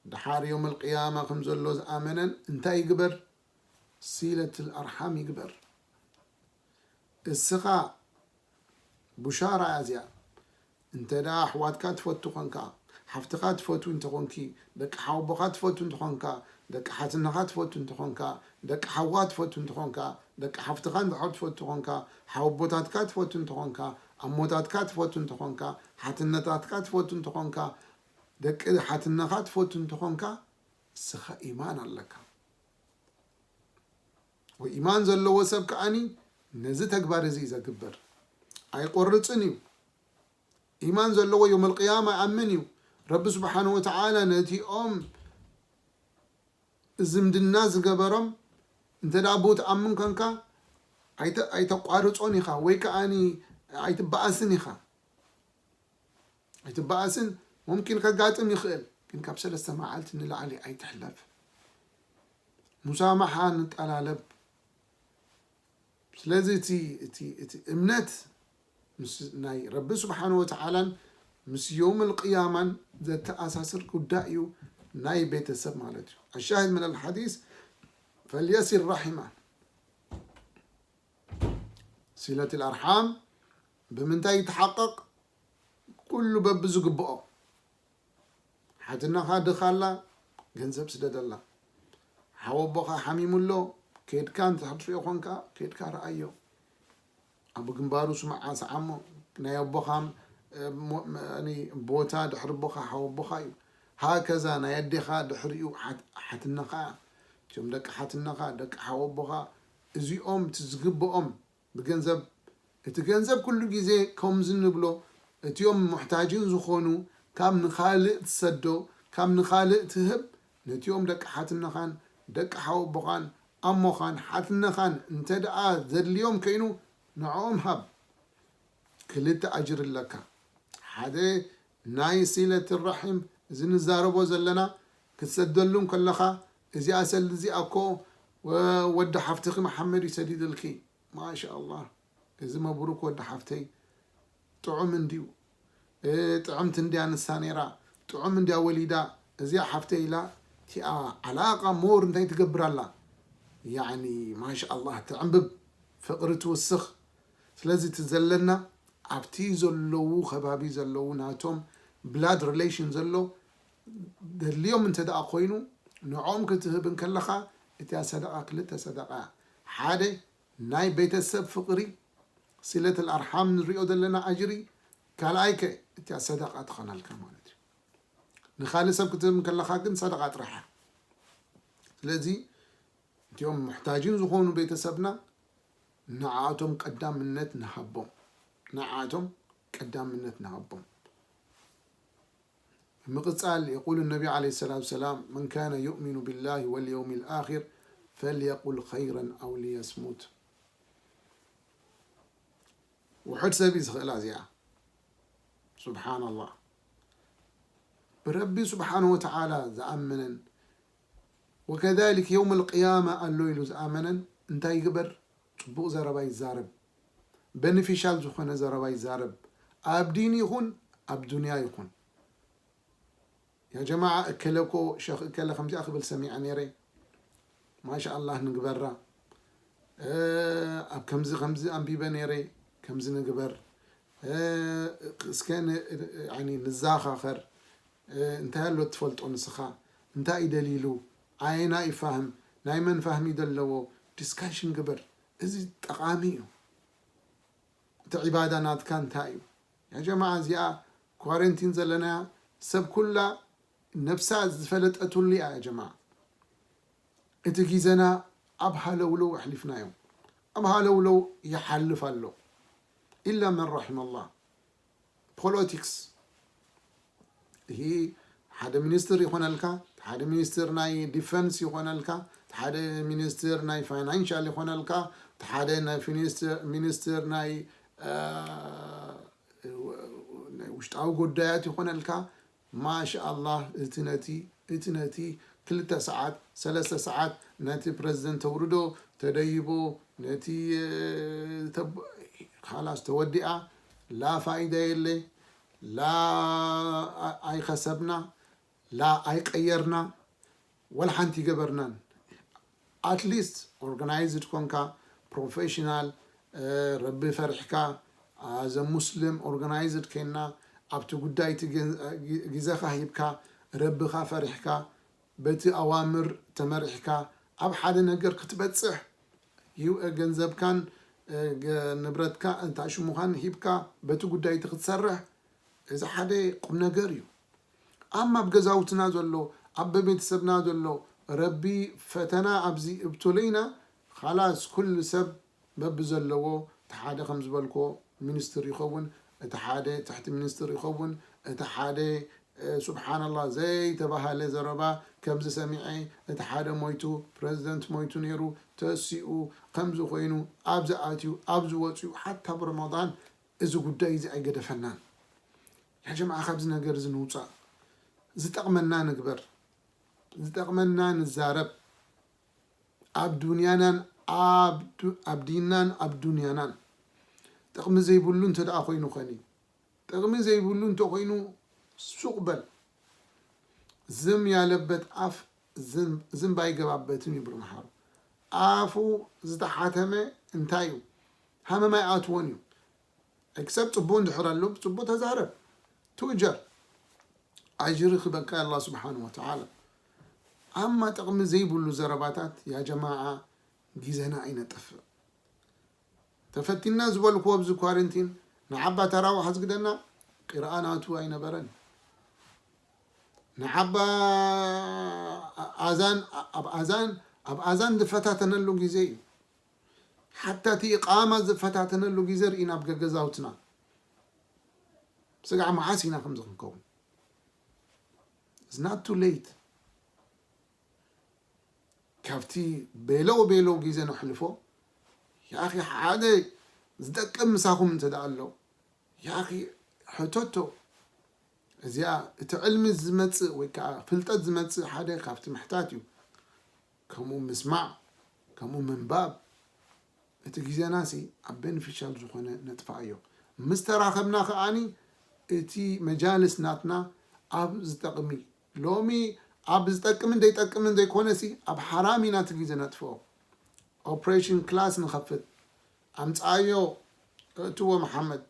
ደሓር የውመል ቅያማ ከም ዘሎ ዝኣመነን እንታይ ይግበር? ሲለትል ኣርሓም ይግበር። እስኻ ቡሻራ እያ እዚኣ። እንተ ደኣ ኣሕዋትካ ትፈቱ ኾንካ፣ ሓፍትኻ ትፈቱ እንተኾንኪ፣ ደቂ ሓወቦኻ ትፈቱ እንተኾንካ፣ ደቂ ሓትነኻ ትፈቱ እንተኾንካ፣ ደቂ ሓውኻ ትፈቱ እንተኾንካ፣ ደቂ ሓፍትኻ እንድሕር ትፈቱ ኾንካ፣ ሓወቦታትካ ትፈቱ እንተኾንካ፣ ኣሞታትካ ትፈቱ እንተኾንካ፣ ሓትነታትካ ትፈቱ እንተኾንካ፣ ደቂ ሓትነኻ ትፈቱ እንተኾንካ፣ እስኻ ኢማን ኣለካ። ወኢማን ዘለዎ ሰብ ከኣኒ ነዚ ተግባር እዚ እዩ ዘግብር። ኣይቆርጽን እዩ። ኢማን ዘለዎ የውመል ቅያማ ይኣምን እዩ። ረቢ ስብሓንሁ ወተዓላ ነቲኦም ዝምድና ዝገበሮም እንተ ደኣ ብኡ ትኣምን ኮንካ፣ ኣይተ-፣ ኣይተቋርጾን ኢኻ፣ ወይ ከኣኒ ኣይትበኣስን ኢኻ። ኣይትበኣስን፣ ሙምኪን ከጋጥም ይኽእል፣ ግን ካብ ሰለስተ መዓልቲ ንላዕሊ ኣይትሕለፍ። ሙሳማሓ ንጠላለብ። ስለዚ እቲ፣ እቲ፣ እቲ እምነት ምስ ናይ ረቢ ስብሓነ ወተዓላን ምስ የውመል ቅያማን ዘተኣሳስር ጉዳይ እዩ፣ ናይ ቤተሰብ ማለት እዩ። ኣሻሂድ ምን ኣልሓዲስ፣ ፈልየሲል ራሒማ፣ ሲለትል ኣርሓም ብምንታይ ይተሓቐቕ? ኩሉ በብዝግብኦ። ሓትነኻ ድኻ ኣላ፣ ገንዘብ ስደደላ። ሓወቦኻ ሓሚሙ ኣሎ፣ ኬድካ እንተ ትሪኦ ኾንካ፣ ኬድካ ረኣዮ። ኣብ ግንባሩ ስምዓ ሰዓሞ፣ ናይ ኣቦኻ፣ እ፣ ሞ-፣ መ-፣ እኒ ቦታ ድሕሪ ኣቦኻ ሓወቦኻ እዩ። ሃከዛ ናይ ኣዴኻ ድሕሪኡ ሓት-፣ ሓትነኻ፣ እቲኦም ደቂ ሓትነኻ፣ ደቂ ሓወቦኻ፣ እዚኦም እቲ ዝግብኦም ብገንዘብ፣ እቲ ገንዘብ ኩሉ ግዜ ከምዚ ንብሎ፣ እቲኦም ሙሕታጅን ዝኾኑ ካብ ንኻልእ ትሰዶ፣ ካብ ንኻልእ ትህብ፣ ነቲኦም ደቂ ሓትነኻን ደቂ ሓወቦኻን ኣሞኻን ሓትነኻን እንተ ደኣ ዘድልዮም ከይኑ ንዕኦም ሃብ። ክልተ ኣጅሪ ኣለካ። ሓደ ናይ ሲለት ራሒም፣ እዚ ንዛረቦ ዘለና ክትሰደሉ እንከለኻ፣ እዚኣ ሰልዲ እዚኣ እኮ ወ-፣ ወዲ ሓፍትኺ መሓመድ እዩ ሰዲድልኪ። ማሻ ኣላህ፣ እዚ መብሩክ ወዲ ሓፍተይ። ጥዑም እንድዩ። እ፣ ጥዕምቲ እንድያ ንሳ ነይራ። ጥዑም እንድያ ወሊዳ። እዚኣ ሓፍተይ ኢላ እቲኣ ዓላቃ ሞር እንታይ ትገብር ኣላ? ያዕኒ ማሻ ኣላህ፣ ትዕንብብ፣ ፍቕሪ ትውስኽ። ስለዚ እቲ ዘለና ኣብቲ ዘለዉ ከባቢ ዘለዉ ናቶም ብላድ ሪሌሽን ዘሎ ደድልዮም እንተ ደኣ ኮይኑ፣ ንዕኦም ክትህብ እንከለኻ፣ እቲኣ ሰደቃ ክልተ ሰደቃ እያ። ሓደ ናይ ቤተሰብ ፍቕሪ፣ ሲለት ኣልኣርሓም ንሪኦ ዘለና ኣጅሪ፣ ካልኣይ ከ እቲኣ ሰደቃ ትኾነልካ ማለት እዩ። ንኻልእ ሰብ ክትህብ እንከለኻ ግን ሰደቃ ጥራሕ እያ። ስለዚ እቲኦም ሙሕታጅን ዝኾኑ ቤተሰብና ንዓኣቶም ቀዳምነት ንሃቦም፣ ንዓኣቶም ቀዳምነት ንሃቦም። ብምቕጻል የቁሉ ነቢ ዓለይሂ ሰላቱ ወሰላም፣ መን ካነ ዩእሚኑ ቢላሂ ወልየውሚል ኣኺር ፈልየቁል ኸይረን ኣው ሊየስሙት። ውሑድ ሰብ እዩ ዝኽእላ እዚኣ። ሱብሓነላህ። ብረቢ ስብሓነ ወተዓላ ዝኣመነን ወከዛሊክ የውመል ቅያማ ኣሎ ኢሉ ዝኣመነን እንታይ ይግበር? ጽቡቕ ዘረባ ይዛረብ። በኒፊሻል ዝኾነ ዘረባ ይዛረብ። ኣብ ዲን ይኹን ኣብ ዱንያ ይኹን። ያ ጀማዓ፣ እከለ እኮ ሸኽ እከለ ከምዚኣ ክብል ሰሚዐ ነይረ። ማሻ ኣላህ ንግበራ። እ፣ ኣብ ከምዚ ከምዚ ኣንቢበ ነይረ፣ ከምዚ ንግበር። እ፣ እስከ ን-፣ ያኒ ንዛኻኸር። እ፣ እንታይ ኣሎ ትፈልጦ ንስኻ? እንታይ እዩ ደሊሉ? ኣየና እዩ ፋህም? ናይ መን ፋህሚ ዘለዎ? ዲስካሽን ግበር። እዚ ጠቓሚ እዩ። እቲ ዒባዳ ናትካ እንታይ እዩ? ያ ጀማዓ፣ እዚኣ ኳረንቲን ዘለናያ ሰብ ኩላ ነብሳ ዝፈለጠትሉ እያ። ያ ጀማዓ፣ እቲ ግዜና ኣብ ሃለውለው ኣሕሊፍናዮ። ኣብ ሃለውለው ይሓልፍ ኣሎ። ኢላ መን ረሒመ ኣላህ። ፖለቲክስ፣ ይሄ ሓደ ሚኒስትር ይኾነልካ፣ ሓደ ሚኒስትር ናይ ዲፈንስ ይኾነልካ፣ ሓደ ሚኒስትር ናይ ፋይናንሻል ይኾነልካ፣ ሓደ ናይ ፊኒስትር-፣ ሚኒስትር ናይ፣ እ፣ ናይ ውሽጣዊ ጉዳያት ይኾነልካ። ማሻ ኣላህ፣ እቲ ነቲ፣ እቲ ነቲ ክልተ ሰዓት፣ ሰለስተ ሰዓት ነቲ ፕረዚደንት ተውርዶ፣ ተደይቦ፣ ነቲ፣ እ፣ ተብ-፣ ኻላስ ተወዲኣ። ላ ፋይዳ የለ፣ ላ ኣ-፣ ኣይኸሰብና፣ ላ ኣይቀየርና፣ ወላ ሓንቲ ይገበርናን። ኣትሊስት ኦርጋናይዝድ ኮንካ፣ ፕሮፌሽናል፣ እ፣ ረቢ ፈሪሕካ፣ ኣዘ ሙስሊም ኦርጋናይዝድ ኬንና፣ ኣብቲ ጉዳይ እቲ ገን-፣ እ፣ ጊ-፣ ግዜኻ ሂብካ፣ ረብኻ ፈሪሕካ፣ በቲ ኣዋምር ተመሪሕካ፣ ኣብ ሓደ ነገር ክትበጽሕ፣ ሂው-፣ እ፣ ገንዘብካን፣ እ፣ ገ-፣ ንብረትካ፣ እንታ ሽሙኻን ሂብካ፣ በቲ ጉዳይ እቲ ክትሰርሕ፣ እዚ ሓደ ቁም ነገር እዩ። ኣማ ኣብ ገዛውትና ዘሎ፣ ኣብ ቤተሰብና ዘሎ፣ ረቢ ፈተና ኣብዚ እብትለይና፣ ኻላስ ኩሉ ሰብ በብዘለዎ፣ እቲ ሓደ ከም ዝበልኮ ሚኒስትር ይኸውን፣ እቲ ሓደ ትሕቲ ሚኒስትር ይኸውን፣ እቲ ሓደ፣ እ፣ ሱብሓነላህ፣ ዘይተባሃለ ዘረባ ከምዚ ሰሚዐ፣ እቲ ሓደ ሞይቱ፣ ፕረዚደንት ሞይቱ ነይሩ፣ ተሲኡ፣ ከምዚ ኮይኑ፣ ኣብዚ ኣትዩ፣ ኣብዚ ወፅዩ፣ ሓታ ብረመዳን እዚ ጉዳይ እዚ ኣይገደፈናን። ያ ጀምዓ፣ ካብዚ ነገር እዚ ንውፃእ። ዝጠቕመና ንግበር። ዝጠቕመና ንዛረብ። ኣብ ዱንያናን ኣብ ዱ-፣ ኣብ ዲንናን ኣብ ዱንያናን። ጥቕሚ ዘይብሉ እንተ ደኣ ኮይኑ ኸኒ። ጥቕሚ ዘይብሉ እንተ ኮይኑ ሱቕ በል። ዝም ያለበት ኣፍ ዝም-፣ ዝንብ ኣይገባበትም ይብሉ መሓሩ። ኣፉ ዝተሓተመ እንታይ እዩ? ሃመማ ኣይኣትዎን እዩ። ኤክሰፕት ጽቡቕ እንድሕር ኣሎ፣ ብጽቡቕ ተዛረብ። ትእጀር። ኣጅሪ ክበካ ኣላህ ስብሓንሁ ወተዓላ። ኣማ ጥቕሚ ዘይብሉ ዘረባታት፣ ያ ጀማዓ፣ ግዜና ኣይነጥፍእ። ተፈቲና ዝበልክዎ ኣብዚ ኳረንቲን፣ ንዓባ ተራዋሕ ኣስግደና፣ ቂርኣ ናቱ ኣይነበረን። ንዓባ ኣዛን፣ ኣብ ኣዛን፣ ኣብ ኣዛን ዝፈታተነሉ ግዜ እዩ። ሓታ እቲ ኢቃማ ዝፈታተነሉ ግዜ ርኢና ኣብ ገገዛውትና። ስጋዕ መዓስ ኢና ከምዚ ክንከውን? It's not too late። ካብቲ ቤለው ቤለው ግዜ ነሕልፎ። ያኺ ሓደ ዝጠቅም ምሳኹም እንተ ደኣ ኣሎ፣ ያኺ ሕተቶ። እዚኣ እቲ ዕልሚ ዝመጽእ ወይ ከዓ ፍልጠት ዝመጽእ ሓደ ካብቲ ምሕታት እዩ። ከምኡ ምስማዕ፣ ከምኡ ምንባብ፣ እቲ ግዜና ሲ ኣብ ቤኒፊሻል ዝኾነ ነጥፋኣዮ። ምስ ተራኸብና ከኣኒ እቲ መጃልስ ናትና ኣብ ዝጠቕሚ፣ ሎሚ ኣብ ዝጠቅምን ዘይጠቅምን ዘይኮነ ሲ ኣብ ሓራም ኢና እቲ ግዜ ነጥፍኦ። ኦፕሬሽን ክላስ ንኸፍት። ኣምጽኣዮ፣ እእትዎ መሓመድ።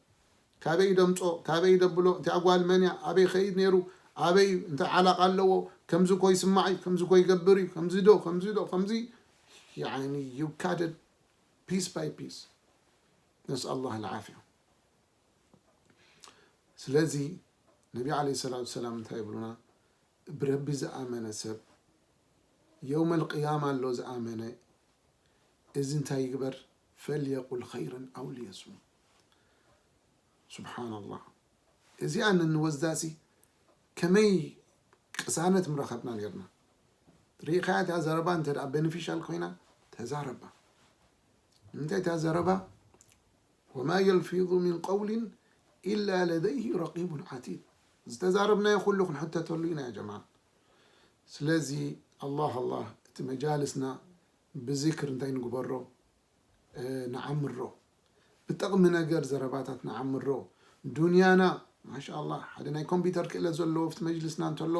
ካበይ ደምጾ፣ ካበይ ደብሎ፣ እቲኣ ጓል መን እያ፣ ኣበይ ኸይድ ነይሩ፣ ኣበይ እዩ፣ እንታይ ዓላቃ ኣለዎ፣ ከምዚ እኮ ይስማዕ እዩ፣ ከምዚ እኮ ይገብር እዩ፣ ከምዚ ዶ፣ ከምዚ ዶ፣ ከምዚ። ያኒ you cut it piece by piece. ነስኣል ላህ ልዓፍያ። ስለዚ ነቢ ዓለይሂ ሰላቱ ሰላም እንታይ ይብሉና? ብረቢ ዝኣመነ ሰብ፣ የውመል ቅያማ ኣሎ ዝኣመነ፣ እዚ እንታይ ይግበር? ፈልየቁል ኸይረን ኣው ሊየስሙት። ሱብሓነላህ። እዚኣ ነንወስዳሲ ከመይ ቅሳነት ምረኸብና ነርና። ርኢኻያ እታ ዘረባ እንተ ደኣ ቤኒፊሻል ኮይና ተዛረባ። እንታይ እታ ዘረባ? ወማ የልፊዙ ሚን ቀውሊን ኢላ ለደይሂ ረቂቡን ዓቲድ። ዝተዛረብናዮ ኩሉ ክንሕተተሉ ኢና ያ ጀማዓ። ስለዚ ኣላህ ኣላህ እቲ መጃልስና ብዚክር እንታይ ንግበሮ? እ፣ ንዓምሮ። ብጠቕሚ ነገር ዘረባታት ንዓምሮ። ዱንያና ማሻኣላህ ሓደ ናይ ኮምፒውተር ክእለት ዘለዎ ኣብቲ መጅልስና እንተሎ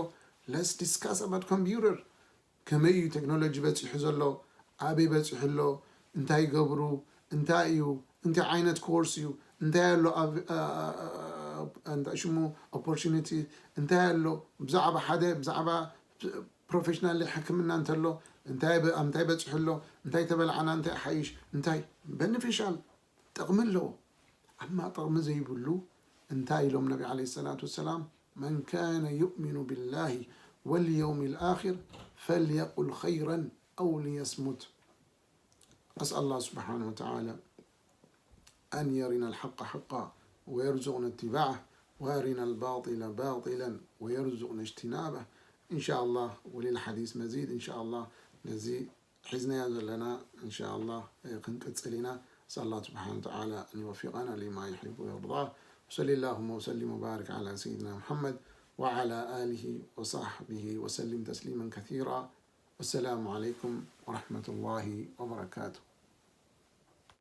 let's discuss about computer። ከመይ እዩ ቴክኖሎጂ በፂሑ ዘሎ? ኣበይ በፂሑ ኣሎ? እንታይ ይገብሩ? እንታይ እዩ? እንታይ ዓይነት ኮርስ እዩ? እንታይ ኣሎ ኣብ፣ እ፣ እ፣ እ፣ እንታይ ሽሙ ኦፖርቹኒቲ እንታይ ኣሎ? ብዛዕባ ሓደ ብዛዕባ ፕሮፌሽናል ሕክምና እንተሎ እንታይ በ-፣ ኣብ እንታይ በፂሑ ኣሎ? እንታይ ተበላዕና? እንታይ ሓይሽ? እንታይ በኒፊሻል ጥቕሚ ኣለዎ? ኣማ ጥቕሚ ዘይብሉ እንታይ ኢሎም ነቢ ዓለይሂ ሰላቱ ወሰላም? መን ካነ ዩእሚኑ ቢላሂ ወልየውሚል ኣኺር ፈልየቁል ኸይረን ኣው ሊየስሙት። أسأل الله سبحانه وتعالى أن يرنا الحق حقا ويرزقنا اتباعه، وأرنا الباطل باطلا ويرزقنا اجتنابه. إن شاء الله، وللحديث مزيد إن شاء الله. ነዚ ሒዝናዮ ዘለና إن شاء الله ክንቅጽል ኢና። أسأل الله سبحانه وتعالى أن يوفقنا لما يحب ويرضاه. وصلى اللهم وسلم وبارك على سيدنا محمد وعلى آله وصحبه وسلم تسليما كثيرا. والسلام عليكم ورحمة الله وبركاته.